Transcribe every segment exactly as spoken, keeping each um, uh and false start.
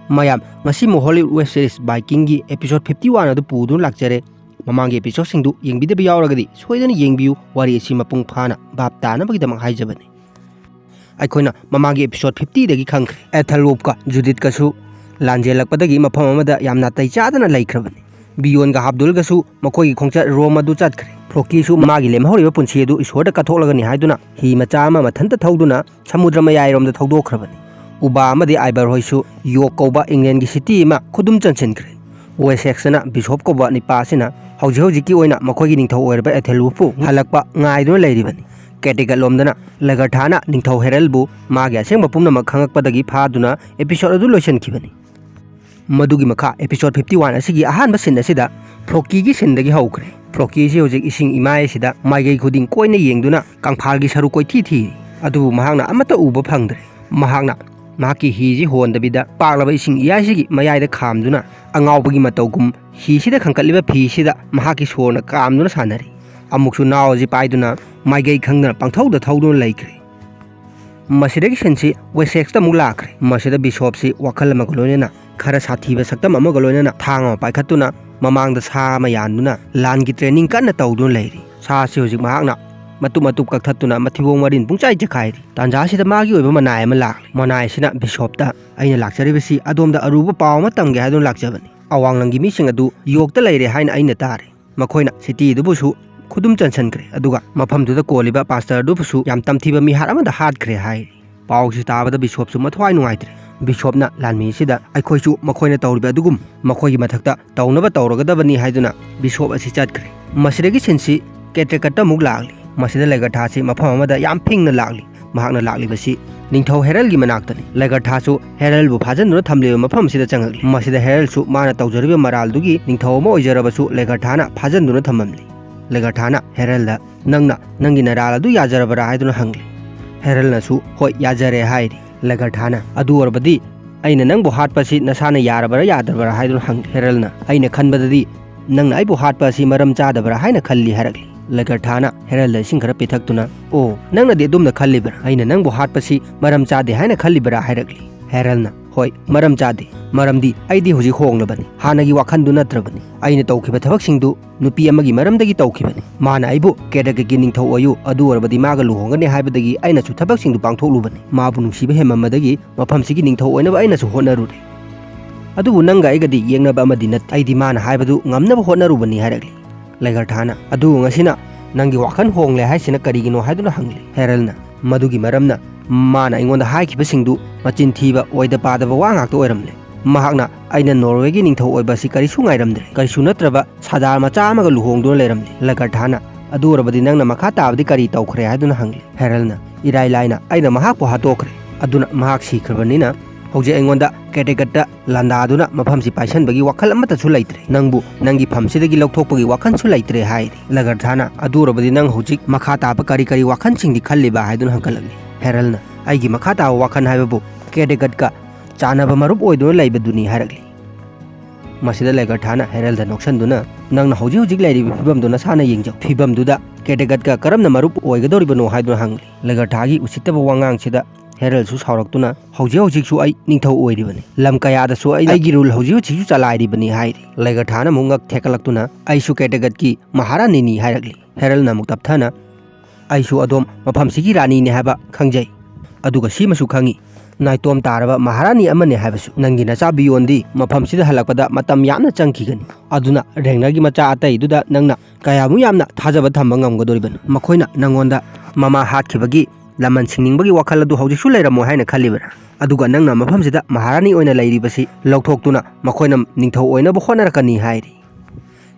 ꯃꯌꯥꯝ, ꯉꯁꯤ ꯃꯨ Hollywood web series Vikingꯒꯤ episode fifty one ꯑꯗꯨ ꯄꯨꯗꯨꯅ ꯂꯥꯛꯆꯔꯦ꯫ ꯃꯃꯥꯡꯒꯤ episodeꯁꯤꯡꯗꯨ ꯌꯦꯡꯕꯤꯗꯕ ꯌꯥꯎꯔꯒꯗꯤ ꯁꯣꯏꯗꯅ ꯌꯦꯡꯕꯤꯌꯨ, ꯋꯥꯔꯤ ꯑꯁꯤ ꯃꯄꯨꯡ ꯐꯥꯅ ꯚꯥꯞ ꯇꯥꯅꯕꯒꯤꯗꯃꯛ ꯍꯥꯏꯖꯕꯅꯤ꯫ ꯑꯩꯈꯣꯏꯅ ꯃꯃꯥꯡꯒꯤ episode fiftyꯗꯒꯤ ꯈꯪꯈ꯭ꯔꯦ, Aethelwulfꯀ Judithꯀꯁꯨ ꯂꯥꯟꯖꯦꯜꯂꯛꯄꯗꯒꯤ ꯃꯐꯝ ꯑꯃꯗ ꯌꯥꯝ ꯅꯥꯇꯩ ꯆꯥꯗꯅ ꯂꯩꯈ꯭ꯔꯕꯅꯤ꯫ Beornꯒ Halfdulꯒꯁꯨ ꯃꯈꯣꯏꯒꯤ ꯈꯣꯡꯆꯠ ꯔꯣꯝ ꯑꯗꯨ ꯆꯠꯈ꯭ꯔꯦ꯫ ꯐ꯭ꯔꯣꯀꯤꯁꯨ ꯃꯥꯒꯤ ꯂꯦꯝꯍꯧꯔꯤꯕ ꯄꯨꯟꯁꯤ ꯑꯗꯨ ꯏꯁꯣꯔꯗ ꯀꯠꯊꯣꯛꯂꯒꯅꯤ ꯍꯥꯏꯗꯨꯅ ꯍꯤ ꯃꯆꯥ ꯑꯃ ꯃꯊꯟꯇ ꯊꯧꯗꯨꯅ ꯁꯃꯨꯗ꯭ꯔ ꯃꯌꯥꯏꯔꯣꯝꯗ ꯊꯧꯗꯣꯛꯈ꯭ꯔꯕꯅꯤ꯫ ꯎꯕꯥ ꯑꯃꯗꯤ ꯑꯥꯏꯕꯔ ꯍꯣꯏꯁꯨ ꯌꯣꯔꯛ ꯀꯧꯕ ꯏꯪꯂꯦꯟꯒꯤ city ꯑꯃ ꯈꯨꯗꯨꯝ ꯆꯟꯁꯤꯟꯈ꯭ꯔꯦ꯫ ꯋꯦꯁꯦꯛꯁꯅ ꯕꯤꯁꯣꯞ ꯀꯧꯕ ꯅꯤꯄꯥ ꯑꯁꯤꯅ ꯍꯧꯖꯤꯛ ꯍꯧꯖꯤꯛꯀꯤ ꯑꯣꯏꯅ ꯃꯈꯣꯏꯒꯤ ꯅꯤꯡꯊꯧ ꯑꯣꯏꯔꯕ ꯑꯦꯊꯦꯜꯋꯨꯐꯄꯨ ꯍꯜꯂꯛꯄ ꯉꯥꯏꯗꯨꯅ ꯂꯩꯔꯤꯕꯅꯤ꯫ ꯀꯦꯇꯤꯀꯠꯂꯣꯝꯗꯅ ꯂꯒꯔꯊꯥꯅ ꯅꯤꯡꯊꯧ ꯍꯦꯔꯜꯕꯨ ꯃꯥꯒꯤ ꯑꯁꯦꯡꯕ ꯄꯨꯝꯅꯃꯛ ꯈꯪꯉꯛꯄꯗꯒꯤ ꯐꯥꯗꯨꯅ episode ꯑꯗꯨ ꯂꯣꯏꯁꯤꯟꯈꯤꯕꯅꯤ꯫ ꯃꯗꯨꯒꯤ ꯃꯈꯥ episode fifty one ꯑꯁꯤꯒꯤ ꯑꯍꯥꯟꯕ scene ꯑꯁꯤꯗ ꯐ꯭ꯔꯣꯀꯤꯒꯤ sceneꯗꯒꯤ ꯍꯧꯈ꯭ꯔꯦ꯫ ꯐ꯭ꯔꯣꯀꯤꯁꯤ ꯍꯧꯖꯤꯛ ꯏꯁꯤꯡ ꯏꯃꯥꯏ ꯑꯁꯤꯗ ꯃꯥꯏꯀꯩ ꯈꯨꯗꯤꯡ ꯀꯣꯏꯅ ꯌꯦꯡꯗꯨꯅ ꯀꯪꯐꯥꯜꯒꯤ ꯁꯔꯨꯛ ꯀꯣꯏꯊꯤ ꯊꯤꯔꯤ, ꯑꯗꯨꯕꯨ ꯃꯍꯥꯛꯅ ꯑꯃꯠꯇ ꯎꯕ ꯐꯪꯗ꯭ꯔꯦ꯫ ꯃꯍꯥꯛꯅ ꯃꯍꯥꯛꯀꯤ ꯍꯤꯁꯤ ꯍꯣꯟꯗꯕꯤꯗ ꯄꯥꯛꯂꯕ ꯏꯁꯤꯡ ꯏꯌꯥꯏꯁꯤꯒꯤ ꯃꯌꯥꯏꯗ ꯈꯥꯝꯗꯨꯅ ꯑꯉꯥꯎꯕꯒꯤ ꯃꯇꯧꯒꯨꯝ ꯍꯤꯁꯤꯗ ꯈꯟꯀꯠꯂꯤꯕ ꯐꯤꯁꯤꯗ ꯃꯍꯥꯛꯀꯤ ꯁꯣꯔꯅ ꯀꯥꯝꯗꯨꯅ ꯁꯥꯟꯅꯔꯤ꯫ ꯑꯃꯨꯛꯁꯨ ꯅꯥꯎ ꯑꯁꯤ ꯄꯥꯏꯗꯨꯅ ꯃꯥꯏꯀꯩ ꯈꯪꯗꯅ ꯄꯪꯊꯧꯗ ꯊꯧꯗꯨꯅ ꯂꯩꯈ꯭ꯔꯦ꯫ ꯃꯁꯤꯗꯒꯤ sceneꯁꯤ ꯋꯦꯁꯦꯛꯁꯇ ꯑꯃꯨꯛ ꯂꯥꯛꯈ꯭ꯔꯦ꯫ ꯃꯁꯤꯗ ꯕꯤꯁꯣꯞꯁꯤ ꯋꯥꯈꯜ ꯑꯃꯒ ꯂꯣꯏꯅꯅ ꯈꯔ ꯁꯥꯊꯤꯕ ꯁꯛꯇꯝ ꯑꯃꯒ ꯂꯣꯏꯅꯅ ꯊꯥꯡ ꯑꯃ ꯄꯥꯏꯈꯠꯇꯨꯅ ꯃꯃꯥꯡꯗ ꯁꯥ ꯑꯃ ꯌꯥꯟꯗꯨꯅ ꯂꯥꯟꯒꯤ training ꯀꯟꯅ ꯇꯧꯗꯨꯅ ꯂꯩꯔꯤ꯫ ꯁꯥ ꯑꯁꯤ ꯍꯧꯖꯤꯛ ꯃꯍꯥꯛꯅ ꯃꯇꯨꯞ ꯃꯇꯨꯞ ꯀꯛꯊꯠꯇꯨꯅ ꯃꯊꯤꯕꯣꯡ ꯃꯔꯤꯟ ꯄꯨꯡꯆꯥꯏ ꯆꯦꯈꯥꯏꯔꯤ꯫ ꯇꯥꯟꯖꯥꯁꯤꯗ ꯃꯥꯒꯤ ꯑꯣꯏꯕ ꯃꯅꯥꯏ ꯑꯃ ꯂꯥꯛꯂꯤ꯫ ꯃꯅꯥꯏ ꯑꯁꯤꯅ ꯕꯤꯁꯣꯞꯇ, "ꯑꯩꯅ ꯂꯥꯛꯆꯔꯤꯕꯁꯤ ꯑꯗꯣꯝꯗ ꯑꯔꯨꯕ ꯄꯥꯎ ꯑꯃ ꯇꯝꯒꯦ ꯍꯥꯏꯗꯨꯅ ꯂꯥꯛꯆꯕꯅꯤ꯫ ꯑꯋꯥꯡꯂꯪꯒꯤ ꯃꯤꯁꯤꯡ ꯑꯗꯨ ꯌꯣꯔꯛꯇ ꯂꯩꯔꯦ ꯍꯥꯏꯅ ꯑꯩꯅ ꯇꯥꯔꯦ꯫ ꯃꯈꯣꯏꯅ city ꯑꯗꯨꯕꯨꯁꯨ ꯈꯨꯗꯨꯝ ꯆꯟꯁꯤꯟꯈ꯭ꯔꯦ, ꯑꯗꯨꯒ ꯃꯐꯝꯗꯨꯗ ꯀꯣꯜꯂꯤꯕ pastor ꯑꯗꯨꯕꯨꯁꯨ ꯌꯥꯝ ꯇꯝꯊꯤꯕ ꯃꯤꯍꯥꯠ ꯑꯃꯗ ꯍꯥꯠꯈ꯭ꯔꯦ" ꯍꯥꯏꯔꯤ꯫ ꯄꯥꯎꯁꯤ ꯇꯥꯕꯗ ꯕꯤꯁꯣꯞꯁꯨ ꯃꯊ꯭ꯋꯥꯏ ꯅꯨꯡꯉꯥꯏꯇ꯭ꯔꯦ꯫ ꯕꯤꯁꯣꯞꯅ ꯂꯥꯟꯃꯤ ꯑꯁꯤꯗ "ꯑꯩꯈꯣꯏꯁꯨ ꯃꯈꯣꯏꯅ ꯇꯧꯔꯤꯕ ꯑꯗꯨꯒꯨꯝ ꯃꯈꯣꯏꯒꯤ ꯃꯊꯛꯇ ꯇꯧꯅꯕ ꯇꯧꯔꯒꯗꯕꯅꯤ" ꯍꯥꯏꯗꯨꯅ ꯕꯤꯁꯣꯞ ꯑꯁꯤ ꯆꯠꯈ꯭ꯔꯦ꯫ ꯃꯁꯤꯗꯒꯤ sceneꯁꯤ ꯀꯦꯇ꯭ꯔꯦꯀꯠꯇ ꯑꯃꯨꯛ ꯂꯥꯛꯂꯤ꯫ ꯃꯁꯤꯗ ꯂꯦꯒꯔꯊꯥꯁꯤ ꯃꯐꯝ ꯑꯃꯗ ꯌꯥꯝ ꯐꯤꯡꯅ ꯂꯥꯛꯂꯤ꯫ ꯃꯍꯥꯛꯅ ꯂꯥꯛꯂꯤꯕꯁꯤ ꯅꯤꯡꯊꯧ ꯍꯦꯔꯜꯒꯤ ꯃꯅꯥꯛꯇꯅꯤ꯫ ꯂꯦꯒꯔꯊꯥꯁꯨ ꯍꯦꯔꯜꯕꯨ ꯐꯥꯖꯤꯟꯗꯨꯅ ꯊꯝꯂꯤꯕ ꯃꯐꯝ ꯑꯁꯤꯗ ꯆꯪꯂꯛꯂꯤ꯫ ꯃꯁꯤꯗ ꯍꯦꯔꯜꯁꯨ ꯃꯥꯅ ꯇꯧꯖꯔꯤꯕ ꯃꯔꯥꯜꯗꯨꯒꯤ ꯅꯤꯡꯊꯧ ꯑꯃ ꯑꯣꯏꯖꯔꯕꯁꯨ ꯂꯦꯒꯔꯊꯥꯅ ꯐꯥꯖꯤꯟꯗꯨꯅ ꯊꯝꯂꯝꯂꯤ꯫ ꯂꯦꯒꯔꯊꯥꯅ ꯍꯦꯔꯜꯗ, "ꯅꯪꯅ ꯅꯪꯒꯤ ꯅꯔꯥꯜ ꯑꯗꯨ ꯌꯥꯖꯔꯕ꯭ꯔꯥ?" ꯍꯥꯏꯗꯨꯅ ꯍꯪꯂꯤ꯫ ꯍꯦꯔꯜꯅꯁꯨ, "ꯍꯣꯏ, ꯌꯥꯖꯔꯦ" ꯍꯥꯏꯔꯤ꯫ ꯂꯦꯒꯔꯊꯥꯅ, "ꯑꯗꯨ ꯑꯣꯏꯔꯕꯗꯤ ꯑꯩꯅ ꯅꯪꯕꯨ ꯍꯥꯠꯄ ꯑꯁꯤ ꯅꯁꯥꯅ ꯌꯥꯔꯕ꯭ꯔꯥ ꯌꯥꯗꯕ꯭ꯔꯥ?" ꯍꯥꯏꯗꯨꯅ ꯍꯪꯂꯤ꯫ ꯍꯦꯔꯜꯅ, "ꯑꯩꯅ ꯈꯟꯕꯗꯗꯤ ꯅꯪꯅ ꯑꯩꯕꯨ ꯍꯥꯠꯄ ꯑꯁꯤ ꯃꯔꯝ ꯆꯥꯗꯕ꯭ꯔꯥ ꯍꯥꯏꯅ ꯈꯜꯂꯤ" ꯍꯥꯏꯔꯛꯂꯤ꯫ ꯂꯦꯒꯔꯊꯥꯅ ꯍꯦꯔꯜꯗ ꯏꯁꯤꯡ ꯈꯔ ꯄꯤꯊꯛꯇꯨꯅ, "ꯑꯣ, ꯅꯪꯅꯗꯤ ꯑꯗꯨꯝꯅ ꯈꯜꯂꯤꯕ꯭ꯔꯥ? ꯑꯩꯅ ꯅꯪꯕꯨ ꯍꯥꯠꯄꯁꯤ ꯃꯔꯝ ꯆꯥꯗꯦ ꯍꯥꯏꯅ ꯈꯜꯂꯤꯕ꯭ꯔꯥ?" ꯍꯥꯏꯔꯛꯂꯤ꯫ ꯍꯦꯔꯜꯅ, ꯍꯣꯏ, ꯃꯔꯝ ꯆꯥꯗꯦ꯫ ꯃꯔꯝꯗꯤ ꯑꯩꯗꯤ ꯍꯧꯖꯤꯛ ꯍꯣꯡꯂꯕꯅꯤ꯫ ꯍꯥꯟꯅꯒꯤ ꯋꯥꯈꯜꯗꯨ ꯅꯠꯇ꯭ꯔꯕꯅꯤ꯫ ꯑꯩꯅ ꯇꯧꯈꯤꯕ ꯊꯕꯛꯁꯤꯡꯗꯨ ꯅꯨꯄꯤ ꯑꯃꯒꯤ ꯃꯔꯝꯗꯒꯤ ꯇꯧꯈꯤꯕꯅꯤ꯫ ꯃꯥꯅ ꯑꯩꯕꯨ ꯀꯦꯗꯒꯠꯀꯤ ꯅꯤꯡꯊꯧ ꯑꯣꯏꯌꯨ, ꯑꯗꯨ ꯑꯣꯏꯔꯕꯗꯤ ꯃꯥꯒ ꯂꯨꯍꯣꯡꯒꯅꯤ ꯍꯥꯏꯕꯗꯒꯤ ꯑꯩꯅꯁꯨ ꯊꯕꯛꯁꯤꯡꯗꯨ ꯄꯥꯡꯊꯣꯛꯂꯨꯕꯅꯤ꯫ ꯃꯥꯕꯨ ꯅꯨꯡꯁꯤꯕ ꯍꯦꯟꯃꯟꯕꯗꯒꯤ ꯃꯐꯝꯁꯤꯒꯤ ꯅꯤꯡꯊꯧ ꯑꯣꯏꯅꯕ ꯑꯩꯅꯁꯨ ꯍꯣꯠꯅꯔꯨꯔꯦ꯫ ꯑꯗꯨꯕꯨ ꯅꯪꯒ ꯑꯩꯒꯗꯤ ꯌꯦꯛꯅꯕ ꯑꯃꯗꯤ ꯅꯠꯇꯦ꯫ ꯑꯩꯗꯤ ꯃꯥꯅ ꯍꯥꯏꯕꯗꯨ ꯉꯝꯅꯕ ꯍꯣꯠꯅꯔꯨꯕꯅꯤ ꯍꯥꯏꯔꯛꯂꯤ꯫ ꯂꯩꯒꯔꯊꯥꯅ, "ꯑꯗꯨꯕꯨ ꯉꯁꯤꯅ ꯅꯪꯒꯤ ꯋꯥꯈꯜ ꯍꯣꯡꯂꯦ ꯍꯥꯏꯁꯤꯅ ꯀꯔꯤꯒꯤꯅꯣ?" ꯍꯥꯏꯗꯨꯅ ꯍꯪꯂꯤ꯫ ꯍꯦꯔꯜꯅ, "ꯃꯗꯨꯒꯤ ꯃꯔꯝꯅ ꯃꯥꯅ ꯑꯩꯉꯣꯟꯗ ꯍꯥꯏꯈꯤꯕꯁꯤꯡꯗꯨ ꯃꯆꯤꯟ ꯊꯤꯕ, ꯑꯣꯏꯗ ꯄꯥꯗꯕ ꯋꯥ ꯉꯥꯛꯇ ꯑꯣꯏꯔꯝꯂꯦ꯫ ꯃꯍꯥꯛꯅ ꯑꯩꯅ ꯅꯣꯔꯋꯦꯒꯤ ꯅꯤꯡꯊꯧ ꯑꯣꯏꯕ ꯑꯁꯤ ꯀꯔꯤꯁꯨ ꯉꯥꯏꯔꯝꯗ꯭ꯔꯦ꯫ ꯀꯔꯤꯁꯨ ꯅꯠꯇ꯭ꯔꯕ ꯁꯥꯗꯥꯔ ꯃꯆꯥ ꯑꯃꯒ ꯂꯨꯍꯣꯡꯗꯨꯅ ꯂꯩꯔꯝꯂꯦ꯫" ꯂꯩꯒꯔꯊꯥꯅ, "ꯑꯗꯨ ꯑꯣꯏꯔꯕꯗꯤ ꯅꯪꯅ ꯃꯈꯥ ꯇꯥꯕꯗꯤ ꯀꯔꯤ ꯇꯧꯈ꯭ꯔꯦ?" ꯍꯥꯏꯗꯨꯅ ꯍꯪꯂꯤ꯫ ꯍꯦꯔꯜꯅ, "ꯏꯔꯥꯏ ꯂꯥꯏꯅ ꯑꯩꯅ ꯃꯍꯥꯛꯄꯨ ꯍꯥꯠꯇꯣꯛꯈ꯭ꯔꯦ꯫ ꯑꯗꯨꯅ ꯃꯍꯥꯛ ꯁꯤꯈ꯭ꯔꯕꯅꯤꯅ ꯍꯧꯖꯤꯛ ꯑꯩꯉꯣꯟꯗ ꯀꯦꯗꯒꯠꯇ ꯂꯥꯟꯗꯥꯗꯨꯅ ꯃꯐꯝꯁꯤ ꯄꯥꯏꯁꯟꯕꯒꯤ ꯋꯥꯈꯜ ꯑꯃꯠꯇꯁꯨ ꯂꯩꯇ꯭ꯔꯦ꯫ ꯅꯪꯕꯨ ꯅꯪꯒꯤ ꯐꯝꯁꯤꯗꯒꯤ ꯂꯧꯊꯣꯛꯄꯒꯤ ꯋꯥꯈꯜꯁꯨ ꯂꯩꯇ꯭ꯔꯦ," ꯍꯥꯏꯔꯤ꯫ ꯂꯒꯔꯊꯥꯅ, "ꯑꯗꯨ ꯑꯣꯏꯔꯕꯗꯤ ꯅꯪ ꯍꯧꯖꯤꯛ ꯃꯈꯥ ꯇꯥꯕ ꯀꯔꯤ ꯀꯔꯤ ꯋꯥꯈꯜꯁꯤꯡꯗꯤ ꯈꯜꯂꯤꯕ?" ꯍꯥꯏꯗꯨꯅ ꯍꯪꯒꯠꯂꯛꯂꯤ꯫ ꯍꯦꯔꯜꯅ, "ꯑꯩꯒꯤ ꯃꯈꯥ ꯇꯥꯕ ꯋꯥꯈꯜ ꯍꯥꯏꯕꯕꯨ ꯀꯦꯗꯒꯠꯀ ꯆꯥꯟꯅꯕ ꯃꯔꯨꯞ ꯑꯣꯏꯗꯨꯅ ꯂꯩꯕꯗꯨꯅꯤ," ꯍꯥꯏꯔꯛꯂꯤ꯫ ꯃꯁꯤꯗ ꯂꯦꯒꯔꯊꯥꯅ ꯍꯦꯔꯜꯗ ꯅꯣꯛꯁꯟꯗꯨꯅ, "ꯅꯪꯅ ꯍꯧꯖꯤꯛ ꯍꯧꯖꯤꯛ ꯂꯩꯔꯤꯕ ꯐꯤꯕꯝꯗꯨ ꯅꯁꯥꯅ ꯌꯦꯡꯖꯧ꯫ ꯐꯤꯕꯝꯗꯨꯗ ꯀꯦꯗꯒꯠꯀ ꯀꯔꯝꯅ ꯃꯔꯨꯞ ꯑꯣꯏꯒꯗꯧꯔꯤꯕꯅꯣ?" ꯍꯥꯏꯗꯨꯅ ꯍꯪꯂꯤ꯫ ꯂꯦꯒꯔꯊꯥꯒꯤ ꯎꯁꯤꯠꯇꯕ ꯋꯥꯉꯥꯡꯁꯤꯗ ꯍꯦꯔꯜꯁꯨ ꯁꯥꯎꯔꯛꯇꯨꯅ, "ꯍꯧꯖꯤꯛ ꯍꯧꯖꯤꯛꯁꯨ ꯑꯩ ꯅꯤꯡꯊꯧ ꯑꯣꯏꯔꯤꯕꯅꯤ꯫ ꯂꯝ ꯀꯌꯥꯗꯁꯨ ꯑꯩ ꯑꯩꯒꯤ ꯔꯨꯜ ꯍꯧꯖꯤꯛ ꯍꯧꯖꯤꯛꯁꯨ ꯆꯂꯥꯏꯔꯤꯕꯅꯤ," ꯍꯥꯏꯔꯤ꯫ ꯂꯦꯒꯔꯊꯥꯅ ꯑꯃꯨꯛ ꯉꯛ ꯊꯦꯛꯀꯠꯂꯛꯇꯨꯅ, "ꯑꯩꯁꯨ ꯀꯦꯗꯒꯠꯀꯤ ꯃꯍꯥꯔꯥꯅꯤꯅꯤ," ꯍꯥꯏꯔꯛꯂꯤ꯫ ꯍꯦꯔꯜꯅ ꯑꯃꯨꯛ ꯇꯞꯊꯅ, "ꯑꯩꯁꯨ ꯑꯗꯣꯝ ꯃꯐꯝꯁꯤꯒꯤ ꯔꯥꯅꯤꯅꯤ ꯍꯥꯏꯕ ꯈꯪꯖꯩ꯫ ꯑꯗꯨꯒ ꯁꯤꯃꯁꯨ ꯈꯪꯏ, ꯅꯥꯏꯇꯣꯝ ꯇꯥꯔꯕ ꯃꯍꯥꯔꯥꯅꯤ ꯑꯃꯅꯤ ꯍꯥꯏꯕꯁꯨ꯫ ꯅꯪꯒꯤ ꯅꯆꯥ ꯕꯤꯌꯣꯟꯗꯤ ꯃꯐꯝꯁꯤꯗ ꯍꯜꯂꯛꯄꯗ ꯃꯇꯝ ꯌꯥꯝꯅ ꯆꯪꯈꯤꯒꯅꯤ꯫ ꯑꯗꯨꯅ ꯔꯦꯡꯅꯔꯒꯤ ꯃꯆꯥ ꯑꯇꯩꯗꯨꯗ ꯅꯪꯅ ꯀꯌꯥꯃꯨꯛ ꯌꯥꯝꯅ ꯊꯥꯖꯕ ꯊꯝꯕ ꯉꯝꯒꯗꯧꯔꯤꯕꯅꯣ? ꯃꯈꯣꯏꯅ ꯅꯪꯉꯣꯟꯗ ꯃꯃꯥ ꯍꯥꯠꯈꯤꯕꯒꯤ ꯂꯃꯟ ꯁꯤꯡꯅꯤꯡꯕꯒꯤ ꯋꯥꯈꯜ ꯑꯗꯨ ꯍꯧꯖꯤꯛꯁꯨ ꯂꯩꯔꯝꯃꯣꯏ ꯍꯥꯏꯅ ꯈꯜꯂꯤꯕ꯭ꯔꯥ? ꯑꯗꯨꯒ ꯅꯪꯅ ꯃꯐꯝꯁꯤꯗ ꯃꯍꯥꯔꯥꯅꯤ ꯑꯣꯏꯅ ꯂꯩꯔꯤꯕꯁꯤ ꯂꯧꯊꯣꯛꯇꯨꯅ ꯃꯈꯣꯏꯅ ꯅꯤꯡꯊꯧ ꯑꯣꯏꯅꯕ ꯍꯣꯠꯅꯔꯛꯀꯅꯤ," ꯍꯥꯏꯔꯤ꯫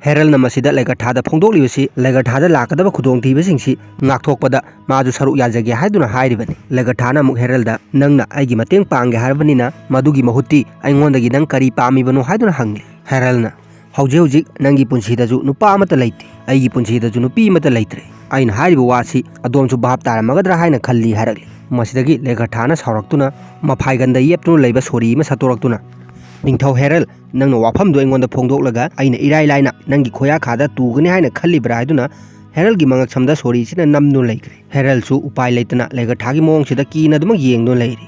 ꯍꯦꯔꯜꯅ ꯃꯁꯤꯗ ꯂꯦꯒꯔꯊꯥꯗ ꯐꯣꯡꯗꯣꯛꯂꯤꯕꯁꯤ ꯂꯦꯒꯔꯊꯥꯗ ꯂꯥꯛꯀꯗꯕ ꯈꯨꯗꯣꯡꯊꯤꯕꯁꯤꯡꯁꯤ ꯉꯥꯛꯊꯣꯛꯄꯗ ꯃꯥꯁꯨ ꯁꯔꯨꯛ ꯌꯥꯖꯒꯦ ꯍꯥꯏꯗꯨꯅ ꯍꯥꯏꯔꯤꯕꯅꯤ꯫ ꯂꯦꯒꯔꯊꯥꯅ ꯑꯃꯨꯛ ꯍꯦꯔꯜꯗ, "ꯅꯪꯅ ꯑꯩꯒꯤ ꯃꯇꯦꯡ ꯄꯥꯡꯒꯦ ꯍꯥꯏꯔꯕꯅꯤꯅ ꯃꯗꯨꯒꯤ ꯃꯍꯨꯠꯇꯤ ꯑꯩꯉꯣꯟꯗꯒꯤ ꯅꯪ ꯀꯔꯤ ꯄꯥꯝꯃꯤꯕꯅꯣ?" ꯍꯥꯏꯗꯨꯅ ꯍꯪꯂꯤ꯫ ꯍꯦꯔꯜꯅ, "ꯍꯧꯖꯤꯛ ꯍꯧꯖꯤꯛ ꯅꯪꯒꯤ ꯄꯨꯟꯁꯤꯗꯁꯨ ꯅꯨꯄꯥ ꯑꯃꯠꯇ ꯂꯩꯇꯦ, ꯑꯩꯒꯤ ꯄꯨꯟꯁꯤꯗꯁꯨ ꯅꯨꯄꯤ ꯑꯃꯠꯇ ꯂꯩꯇ꯭ꯔꯦ꯫ ꯑꯩꯅ ꯍꯥꯏꯔꯤꯕ ꯋꯥꯁꯤ ꯑꯗꯣꯝꯁꯨ ꯚꯥꯞ ꯇꯥꯔꯝꯃꯒꯗ꯭ꯔꯥ ꯍꯥꯏꯅ ꯈꯜꯂꯤ," ꯍꯥꯏꯔꯛꯂꯤ꯫ ꯃꯁꯤꯗꯒꯤ ꯂꯦꯒꯔꯊꯥꯅ ꯁꯥꯎꯔꯛꯇꯨꯅ ꯃꯐꯥꯏꯒꯟꯗ ꯌꯦꯞꯇꯨꯅ ꯂꯩꯕ ꯁꯣꯔꯤ ꯑꯃ ꯁꯠꯇꯣꯔꯛꯇꯨꯅ, "ꯅꯤꯡꯊꯧ ꯍꯦꯔꯜ, ꯅꯪꯅ ꯋꯥꯐꯝꯗꯨ ꯑꯩꯉꯣꯟꯗ ꯐꯣꯡꯗꯣꯛꯂꯒ ꯑꯩꯅ ꯏꯔꯥꯏ ꯂꯥꯏꯅ ꯅꯪꯒꯤ ꯈꯣꯌꯥꯈꯥꯗ ꯇꯨꯒꯅꯤ ꯍꯥꯏꯅ ꯈꯜꯂꯤꯕ꯭ꯔꯥ?" ꯍꯥꯏꯗꯨꯅ ꯍꯦꯔꯜꯒꯤ ꯃꯉꯛꯁꯝꯗ ꯁꯣꯔꯤꯁꯤꯅ ꯅꯝꯗꯨꯅ ꯂꯩꯈ꯭ꯔꯦ꯫ ꯍꯦꯔꯜꯁꯨ ꯎꯄꯥꯏ ꯂꯩꯇꯅ ꯂꯦꯒꯔꯊꯥꯒꯤ ꯃꯑꯣꯡꯁꯤꯗ ꯀꯤꯅ ꯑꯗꯨꯃꯛ ꯌꯦꯡꯗꯨꯅ ꯂꯩꯔꯤ꯫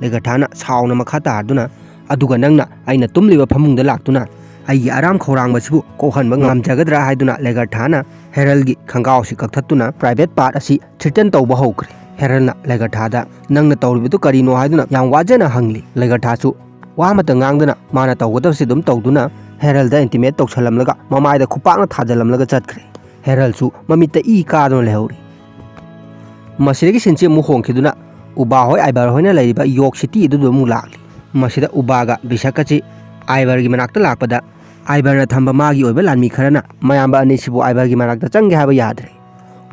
ꯂꯦꯒꯔꯊꯥꯅ ꯁꯥꯎꯅ ꯃꯈꯥ ꯇꯥꯔꯗꯨꯅ, "ꯑꯗꯨꯒ ꯅꯪꯅ ꯑꯩꯅ ꯇꯨꯝꯂꯤꯕ ꯐꯃꯨꯡꯗ ꯂꯥꯛꯇꯨꯅ ꯑꯩꯒꯤ ꯑꯔꯥꯝ ꯈꯧꯔꯥꯡꯕꯁꯤꯕꯨ ꯀꯣꯛꯍꯟꯕ ꯉꯝꯖꯒꯗ꯭ꯔꯥ?" ꯍꯥꯏꯗꯨꯅ ꯂꯦꯒꯔꯊꯥꯅ ꯍꯦꯔꯜꯒꯤ ꯈꯪꯒꯥꯎꯁꯤ ꯀꯛꯊꯠꯇꯨꯅ ꯄ꯭ꯔꯥꯏꯚꯦꯠ ꯄꯥꯔꯠ ꯑꯁꯤ ꯊ꯭ꯔꯤꯇꯟ ꯇꯧꯕ ꯍꯧꯈ꯭ꯔꯦ꯫ ꯍꯦꯔꯜꯅ ꯂꯦꯒꯔꯊꯥꯗ "ꯅꯪꯅ ꯇꯧꯔꯤꯕꯗꯨ ꯀꯔꯤꯅꯣ?" ꯍꯥꯏꯗꯨꯅ ꯌꯥꯝ ꯋꯥꯖꯅ ꯍꯪꯂꯤ꯫ ꯂꯦꯒꯔꯊꯥꯁꯨ ꯋꯥ ꯑꯃꯠꯇ ꯉꯥꯡꯗꯅ ꯃꯥꯅ ꯇꯧꯒꯗꯕꯁꯤ ꯑꯗꯨꯝ ꯇꯧꯗꯨꯅ ꯍꯦꯔꯜꯗ ꯏꯟꯇꯤꯃꯦꯠ ꯇꯧꯁꯜꯂꯝꯂꯒ ꯃꯃꯥꯏꯗ ꯈꯨꯄꯥꯛꯅ ꯊꯥꯖꯜꯂꯝꯂꯒ ꯆꯠꯈ꯭ꯔꯦ꯫ ꯍꯦꯔꯜꯁꯨ ꯃꯃꯤꯠꯇ ꯏ ꯀꯥꯗꯨꯅ ꯂꯩꯍꯧꯔꯤ꯫ ꯃꯁꯤꯗꯒꯤ ꯁꯤꯟꯁꯤ ꯑꯃꯨꯛ ꯍꯣꯡꯈꯤꯗꯨꯅ ꯎꯕꯥ ꯍꯣꯏ ꯑꯥꯏꯕꯔ ꯍꯣꯏꯅ ꯂꯩꯔꯤꯕ ꯌꯣꯛ ꯁꯤꯇꯤ ꯑꯗꯨꯗ ꯑꯃꯨꯛ ꯂꯥꯛꯂꯤ꯫ ꯃꯁꯤꯗ ꯎꯕꯥꯒ ꯕꯤꯁꯛꯀꯁꯤ ꯑꯥꯏꯕꯔꯒꯤ ꯃꯅꯥꯛꯇ ꯂꯥꯛꯄꯗ, ꯑꯥꯏꯕꯔꯅ ꯊꯝꯕ ꯃꯥꯒꯤ ꯑꯣꯏꯕ ꯂꯥꯟꯃꯤ ꯈꯔꯅ ꯃꯌꯥꯝꯕ ꯑꯅꯤꯁꯤꯕꯨ ꯑꯥꯏꯕꯔꯒꯤ ꯃꯅꯥꯛꯇ ꯆꯪꯒꯦ ꯍꯥꯏꯕ ꯌꯥꯗ꯭ꯔꯦ꯫